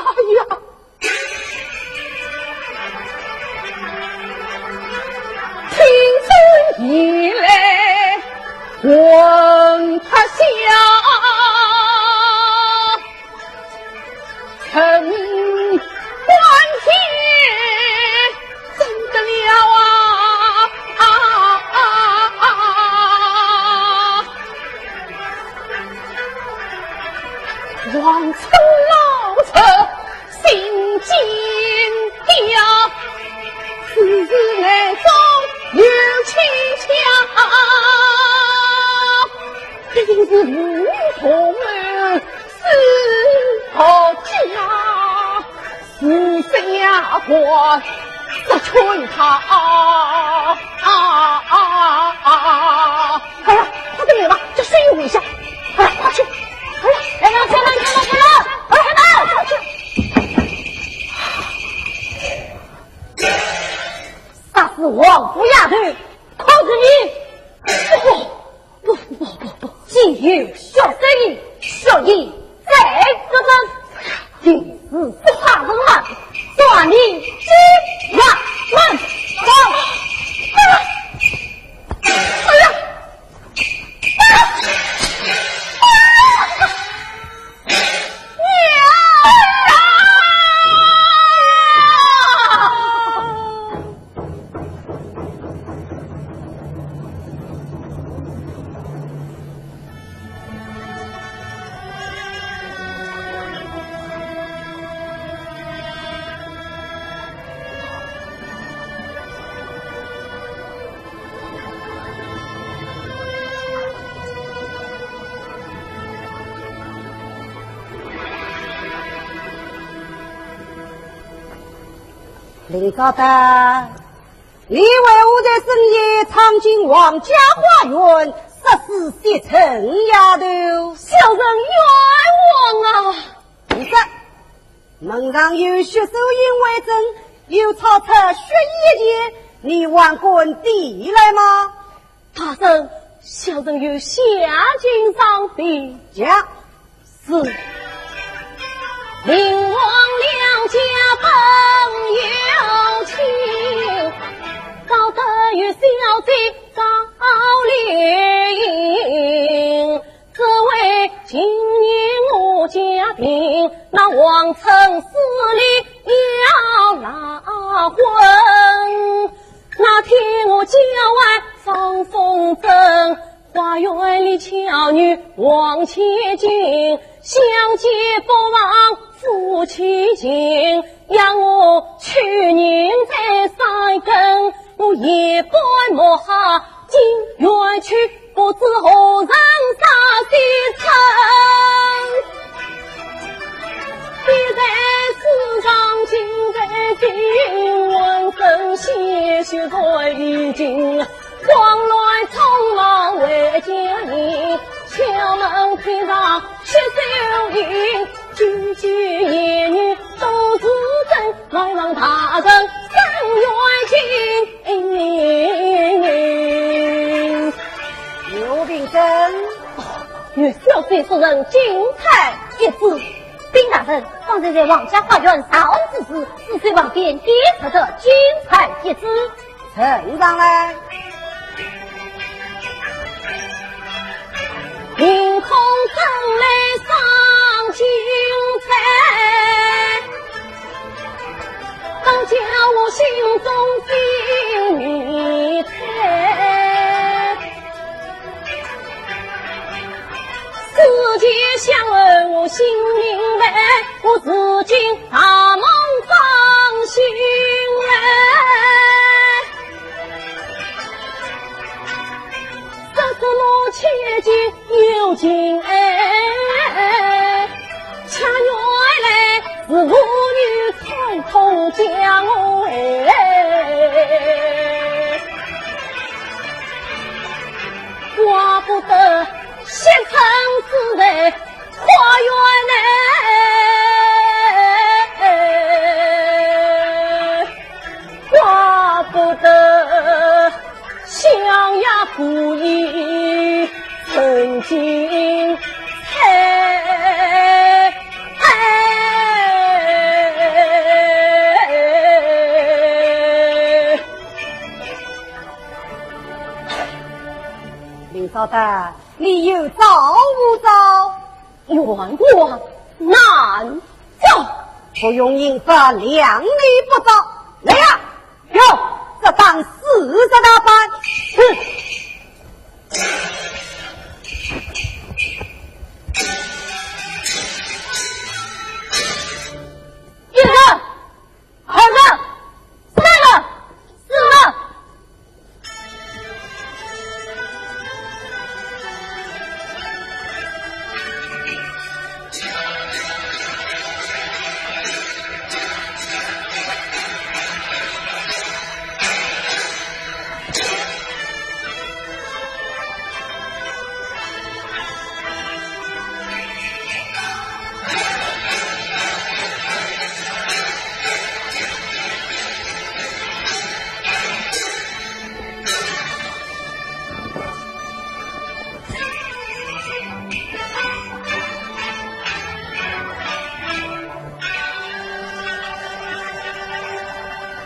哎呀！听声以来魂不晓，沉棺材怎得了啊？啊啊啊啊！王村老贼 心惊跳，此事暗中有蹊跷，一定是父女同谋私逃家，是谁呀？我杀穿他啊啊啊啊！ 哎呀，快点来吧，这水又没下。哎呀，快去！哎呀，来了，来了，来了，来了！哎呀，快去！杀死王府丫头，可是你！不不不不不不！既有血色印，血印在此人。 定是不怕人骂，断你鸡牙门。走！哎呀！哎呀！哎呀！ 林高达，你为何在深夜闯进王家花园，杀死惜春丫头？小人冤枉啊！你说，门上有血手印为证，又抄出血印一件，你还敢抵赖吗？ 大人，小人有下情上禀。讲。是。林王两家本有情，高得与小姐高丽英，只为今日我家庭，那王村势力要拉昏。 那天我郊外放风筝，花园里巧遇王千金，相见不忘夫妻情，要我去迎在山根，我夜半摸黑进园去，不知何人杀惜春。 现在世上情在心，浑身鲜血在衣襟，慌乱匆忙回家里，敲门听到血手印，句句言语都是真，来望大人伸冤情。刘秉正。哦，与小姐夫人金钗一枝。 禀大人，方才在王家花园查案之时，紫水旁边跌着的金钗一枝。呈上来。凭空争来双金钗，前想问我姓名呗，我如今大梦方醒嘞。说什么千金有情哎，恰原来是妇女串通将我哎，怪不得 写成诗在花园内，怪不得相爷故意曾经猜。林嫂的， 你有招无招？冤枉难招。不用刑法量你不招。来呀，有，这当四十大板。哼！一人，二人，三人，四人。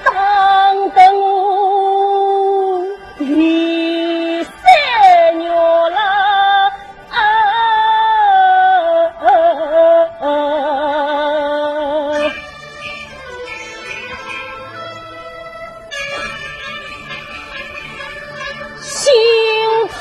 当等我第三月了。 心痛。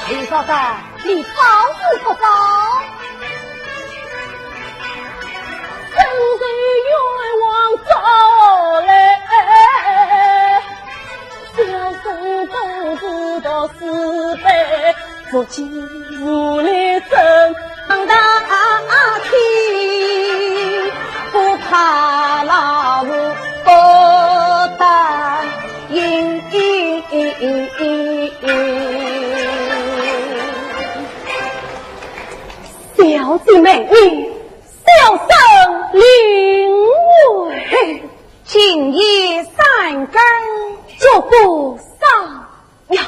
林嫂的，你招是不招？真是冤枉招嘞！小生本是读书班， 做起屋里真大厅，不怕老母不答应。小姐美丽，小生领会。今夜三更，绝不上呀。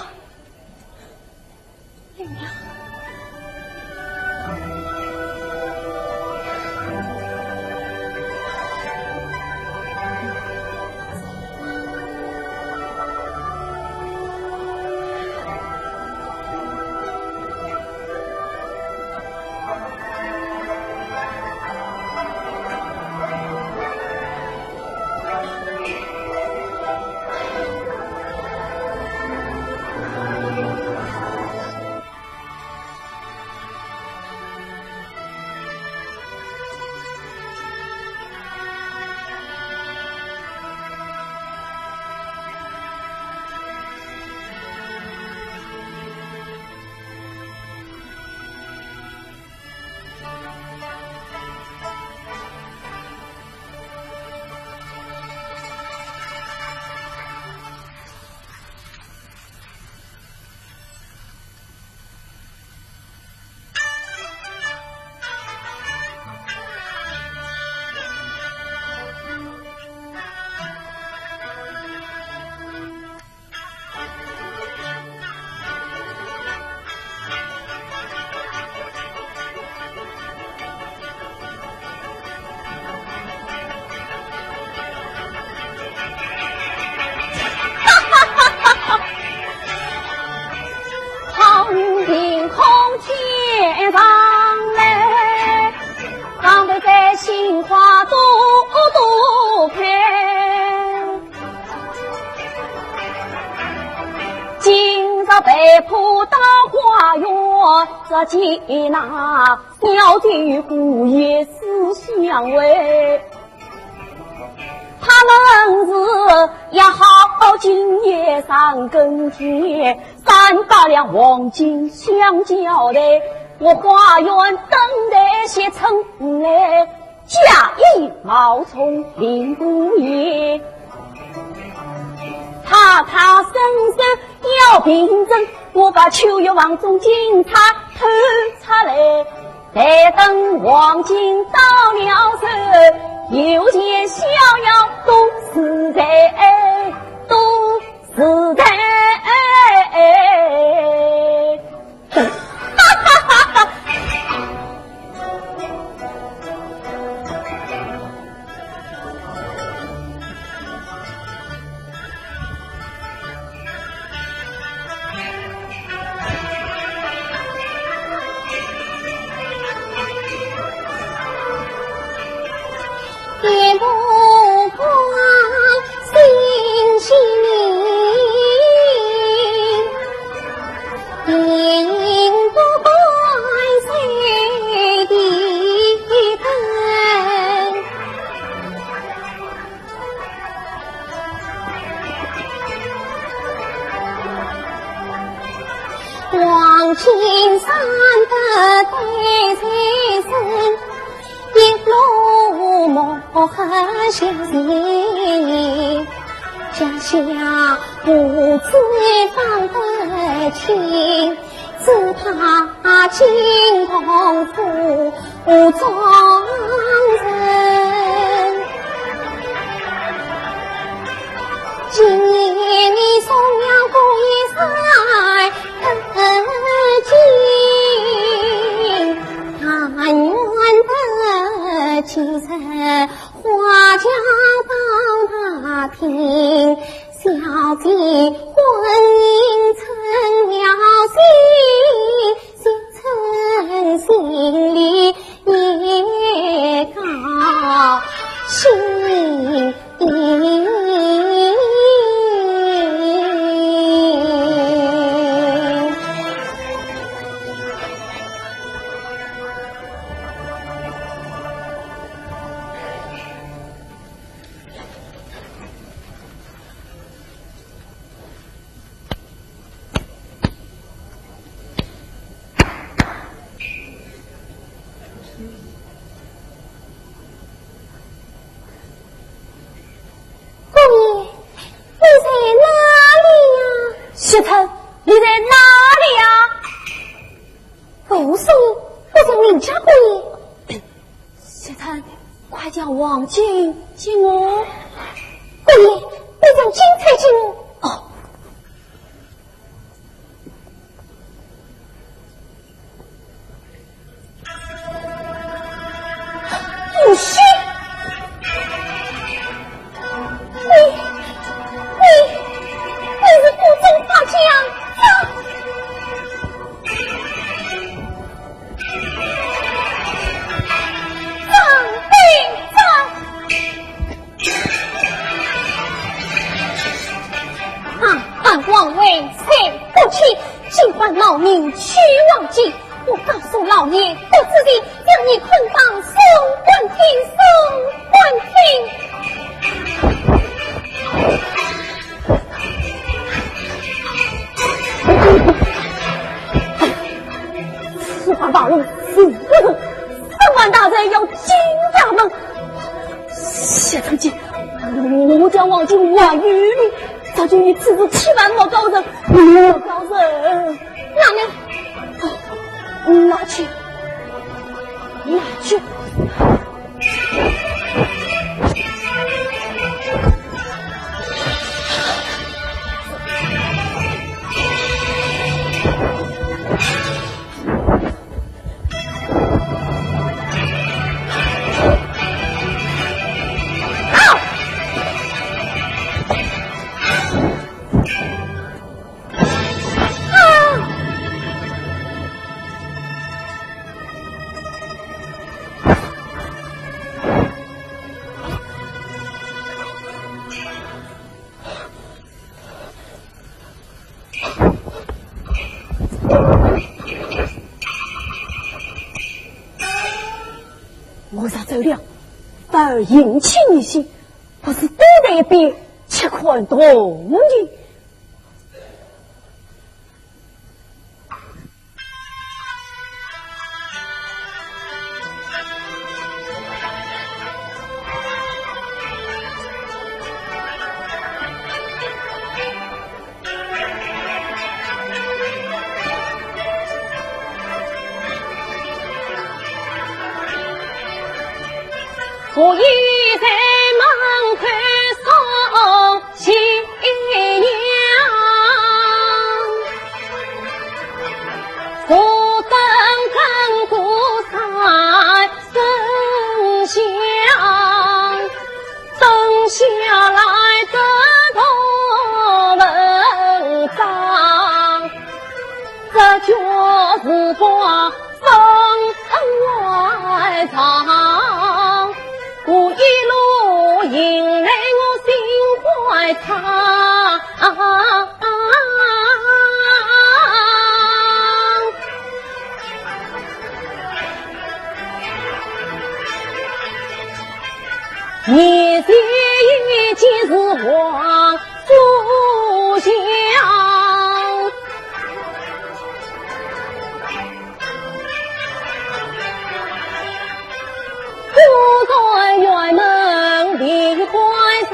只见那小姐与姑爷私相会，他们是要好今夜三更天，三百两黄金相交代，我花园登台谢春来，假意冒充林姑爷。太太身手要平整，我把秋月房中金钗偷出来，待等黄金到了手，又见逍遥多自在，多自在。姑爷，你在哪里呀？惜春，你在哪里呀？为何声音不像林家姑爷？惜春，快将黄金给我。姑爷，你将金钗给我。哦。 不许！你，你，你是不忠大将，张，张鼎章。 啊，俺王位谁不起，尽管老命取黄金。我告诉老爷，不知情，将你捆绑送官天，送官天。此番大人是不是？三万大罪要进衙门。 谢长卿，我将黄金还于你，只求你此事千万莫告人，莫告人。拿来。拿去，拿去。反而引起疑心，不是躲在一边吃看动静。 我倚在门口送新娘，坐等更鼓三声响。 等下来的大文章，这就是官方外场，我一路迎来我心怀怅。 年岁已经是黄鼠强，孤在辕门闭关上。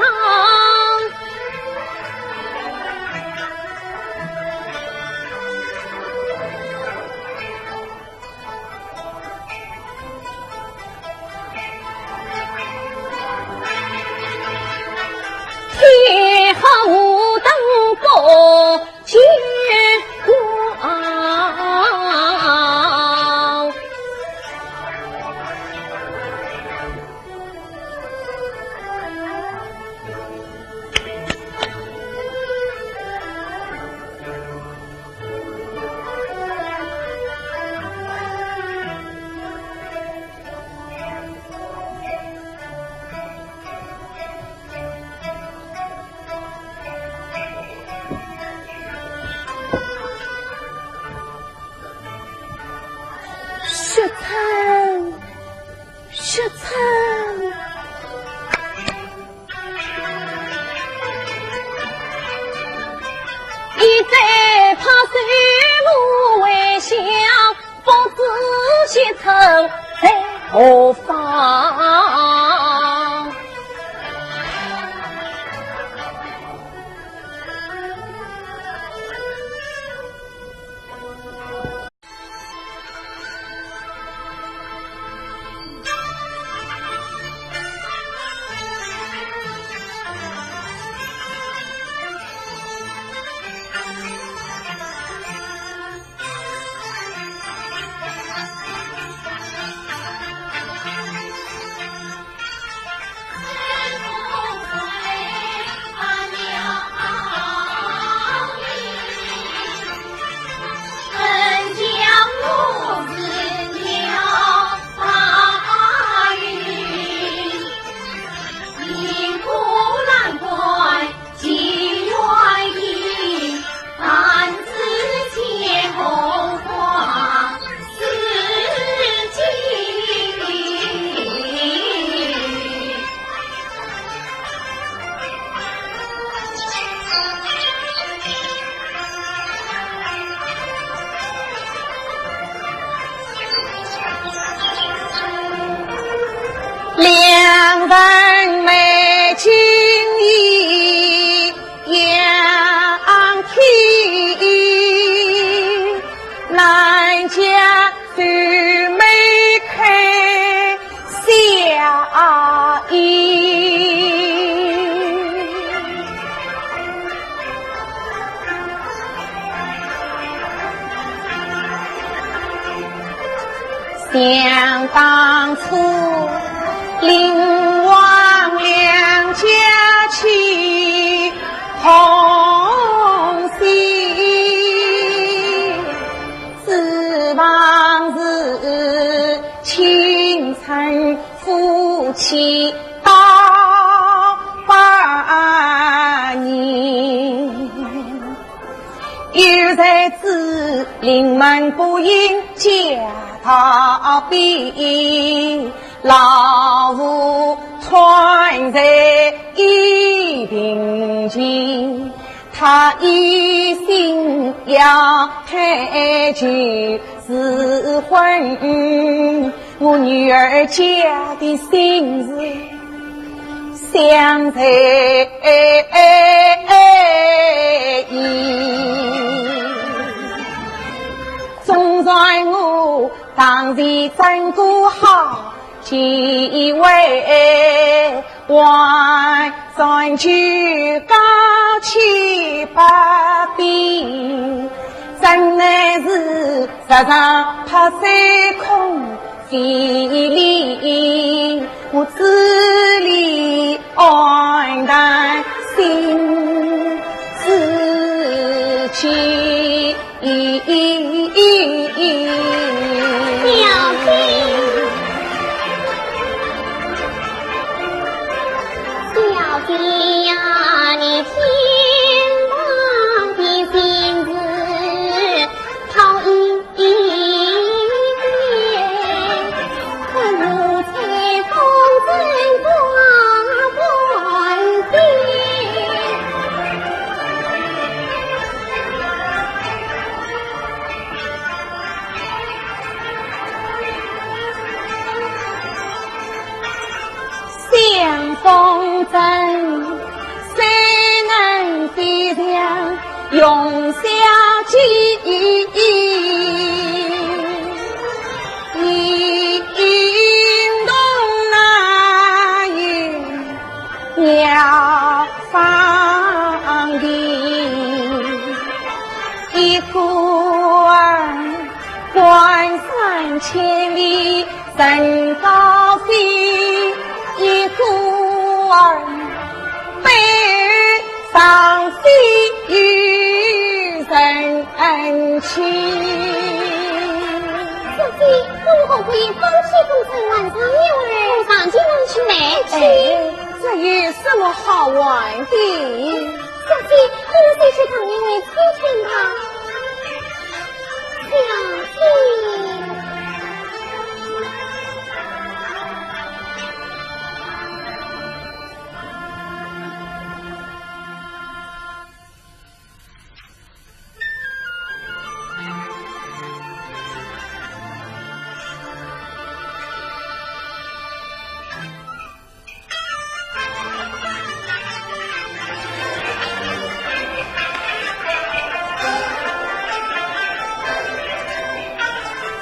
天下无等不见光。 雪村，雪村。一再拍手我回响，不知雪村在何方。两份美金一样天，南家 愁眉开笑意。想当初，林王两家去同心， 指望是青春夫妻到百年。又在此临门不应家道边，老夫团在一并前，他一心要开酒是婚，我女儿家的心事想在意。总算我 当时争个好机会，还算酒家千百遍，怎奈是日上拍水空飞离，我只理暗淡心事间。 小姐，小姐呀，你千万的心事好一点，不如在风中挂冠冕。 相逢怎，谁能比上荣小姐一动那一 妙芳的。一个儿关山千里人高飞，一个儿背上飞有人亲。小姐，我们何不放弃风尘，换上女儿，上京去卖去？哎， 这有什么好玩的？小姐，我们随去唐员外求亲吧。小姐。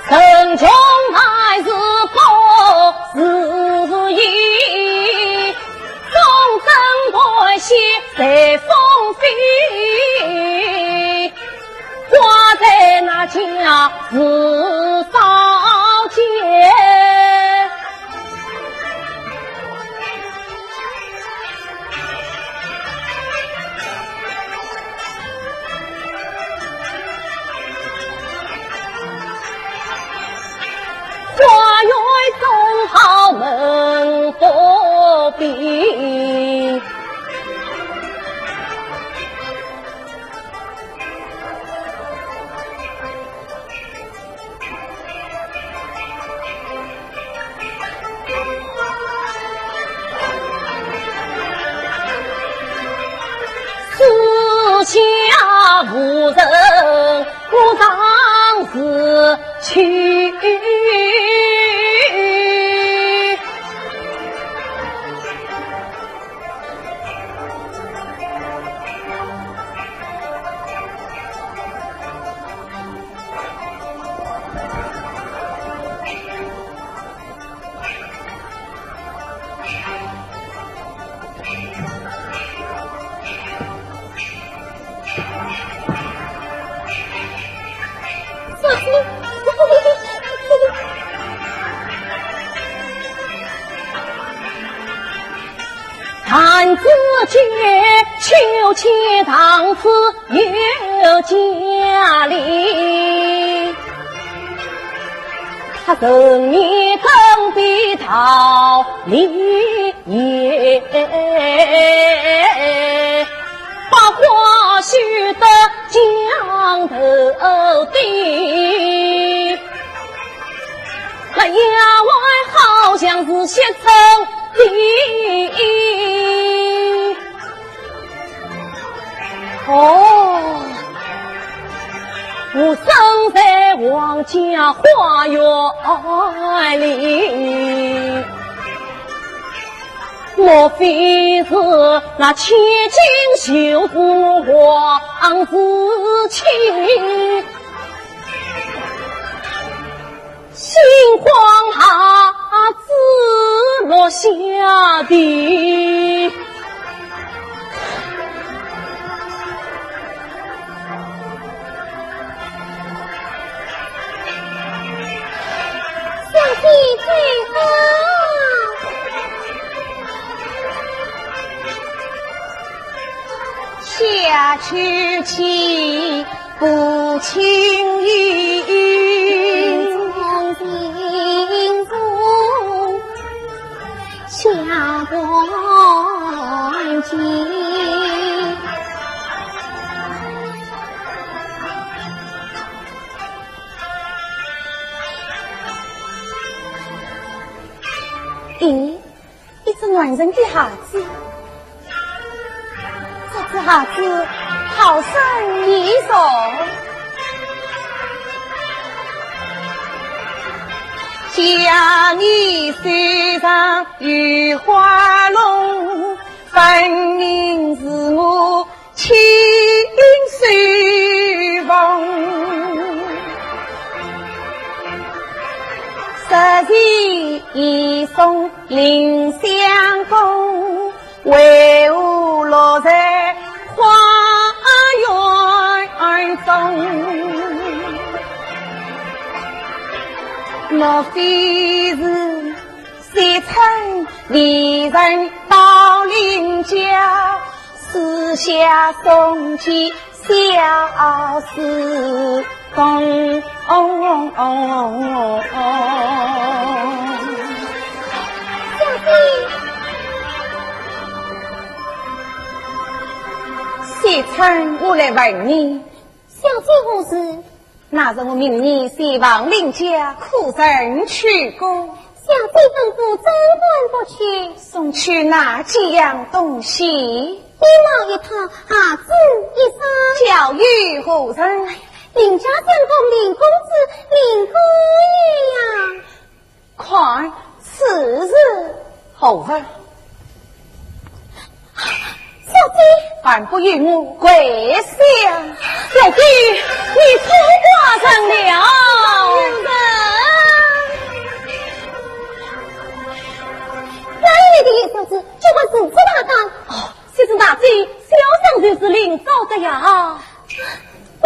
城中乃是各自意，风尘万险随风飞。 挂在那家是少见。花园中好门不闭。 四下无人，我常自去。 弹指间，秋千荡至有家里。他人面更比桃李。 也把花绣得讲头顶，那丫鬟好像是写成的。哦，我生在皇家花园里，莫非是那千金就是我皇子亲？ 心慌啊，子落下的。小姐最好。下去去 不轻易。下官见。咦， 一只男人的鞋子，这只鞋子好生意熟。假你手上有花笼，分明是我 亲手缝，十全一送临相公，为何落在花园中？莫非是 写成离人到邻家，私下送寄小厮公。小姐，写成我来问你。小姐何事？ 那日我命你前往邻家，可曾去过？小姐吩咐，怎敢不去？送去哪几样东西？一帽一套，鞋子一双。交与何人？邻家相公林公子，林姑爷呀。 看，此事何物？小姐。还不与我跪下？小姐，你错怪人了。哪里来的野小子，竟敢如此大胆？哦，小姐大惊，小生就是林昭德呀。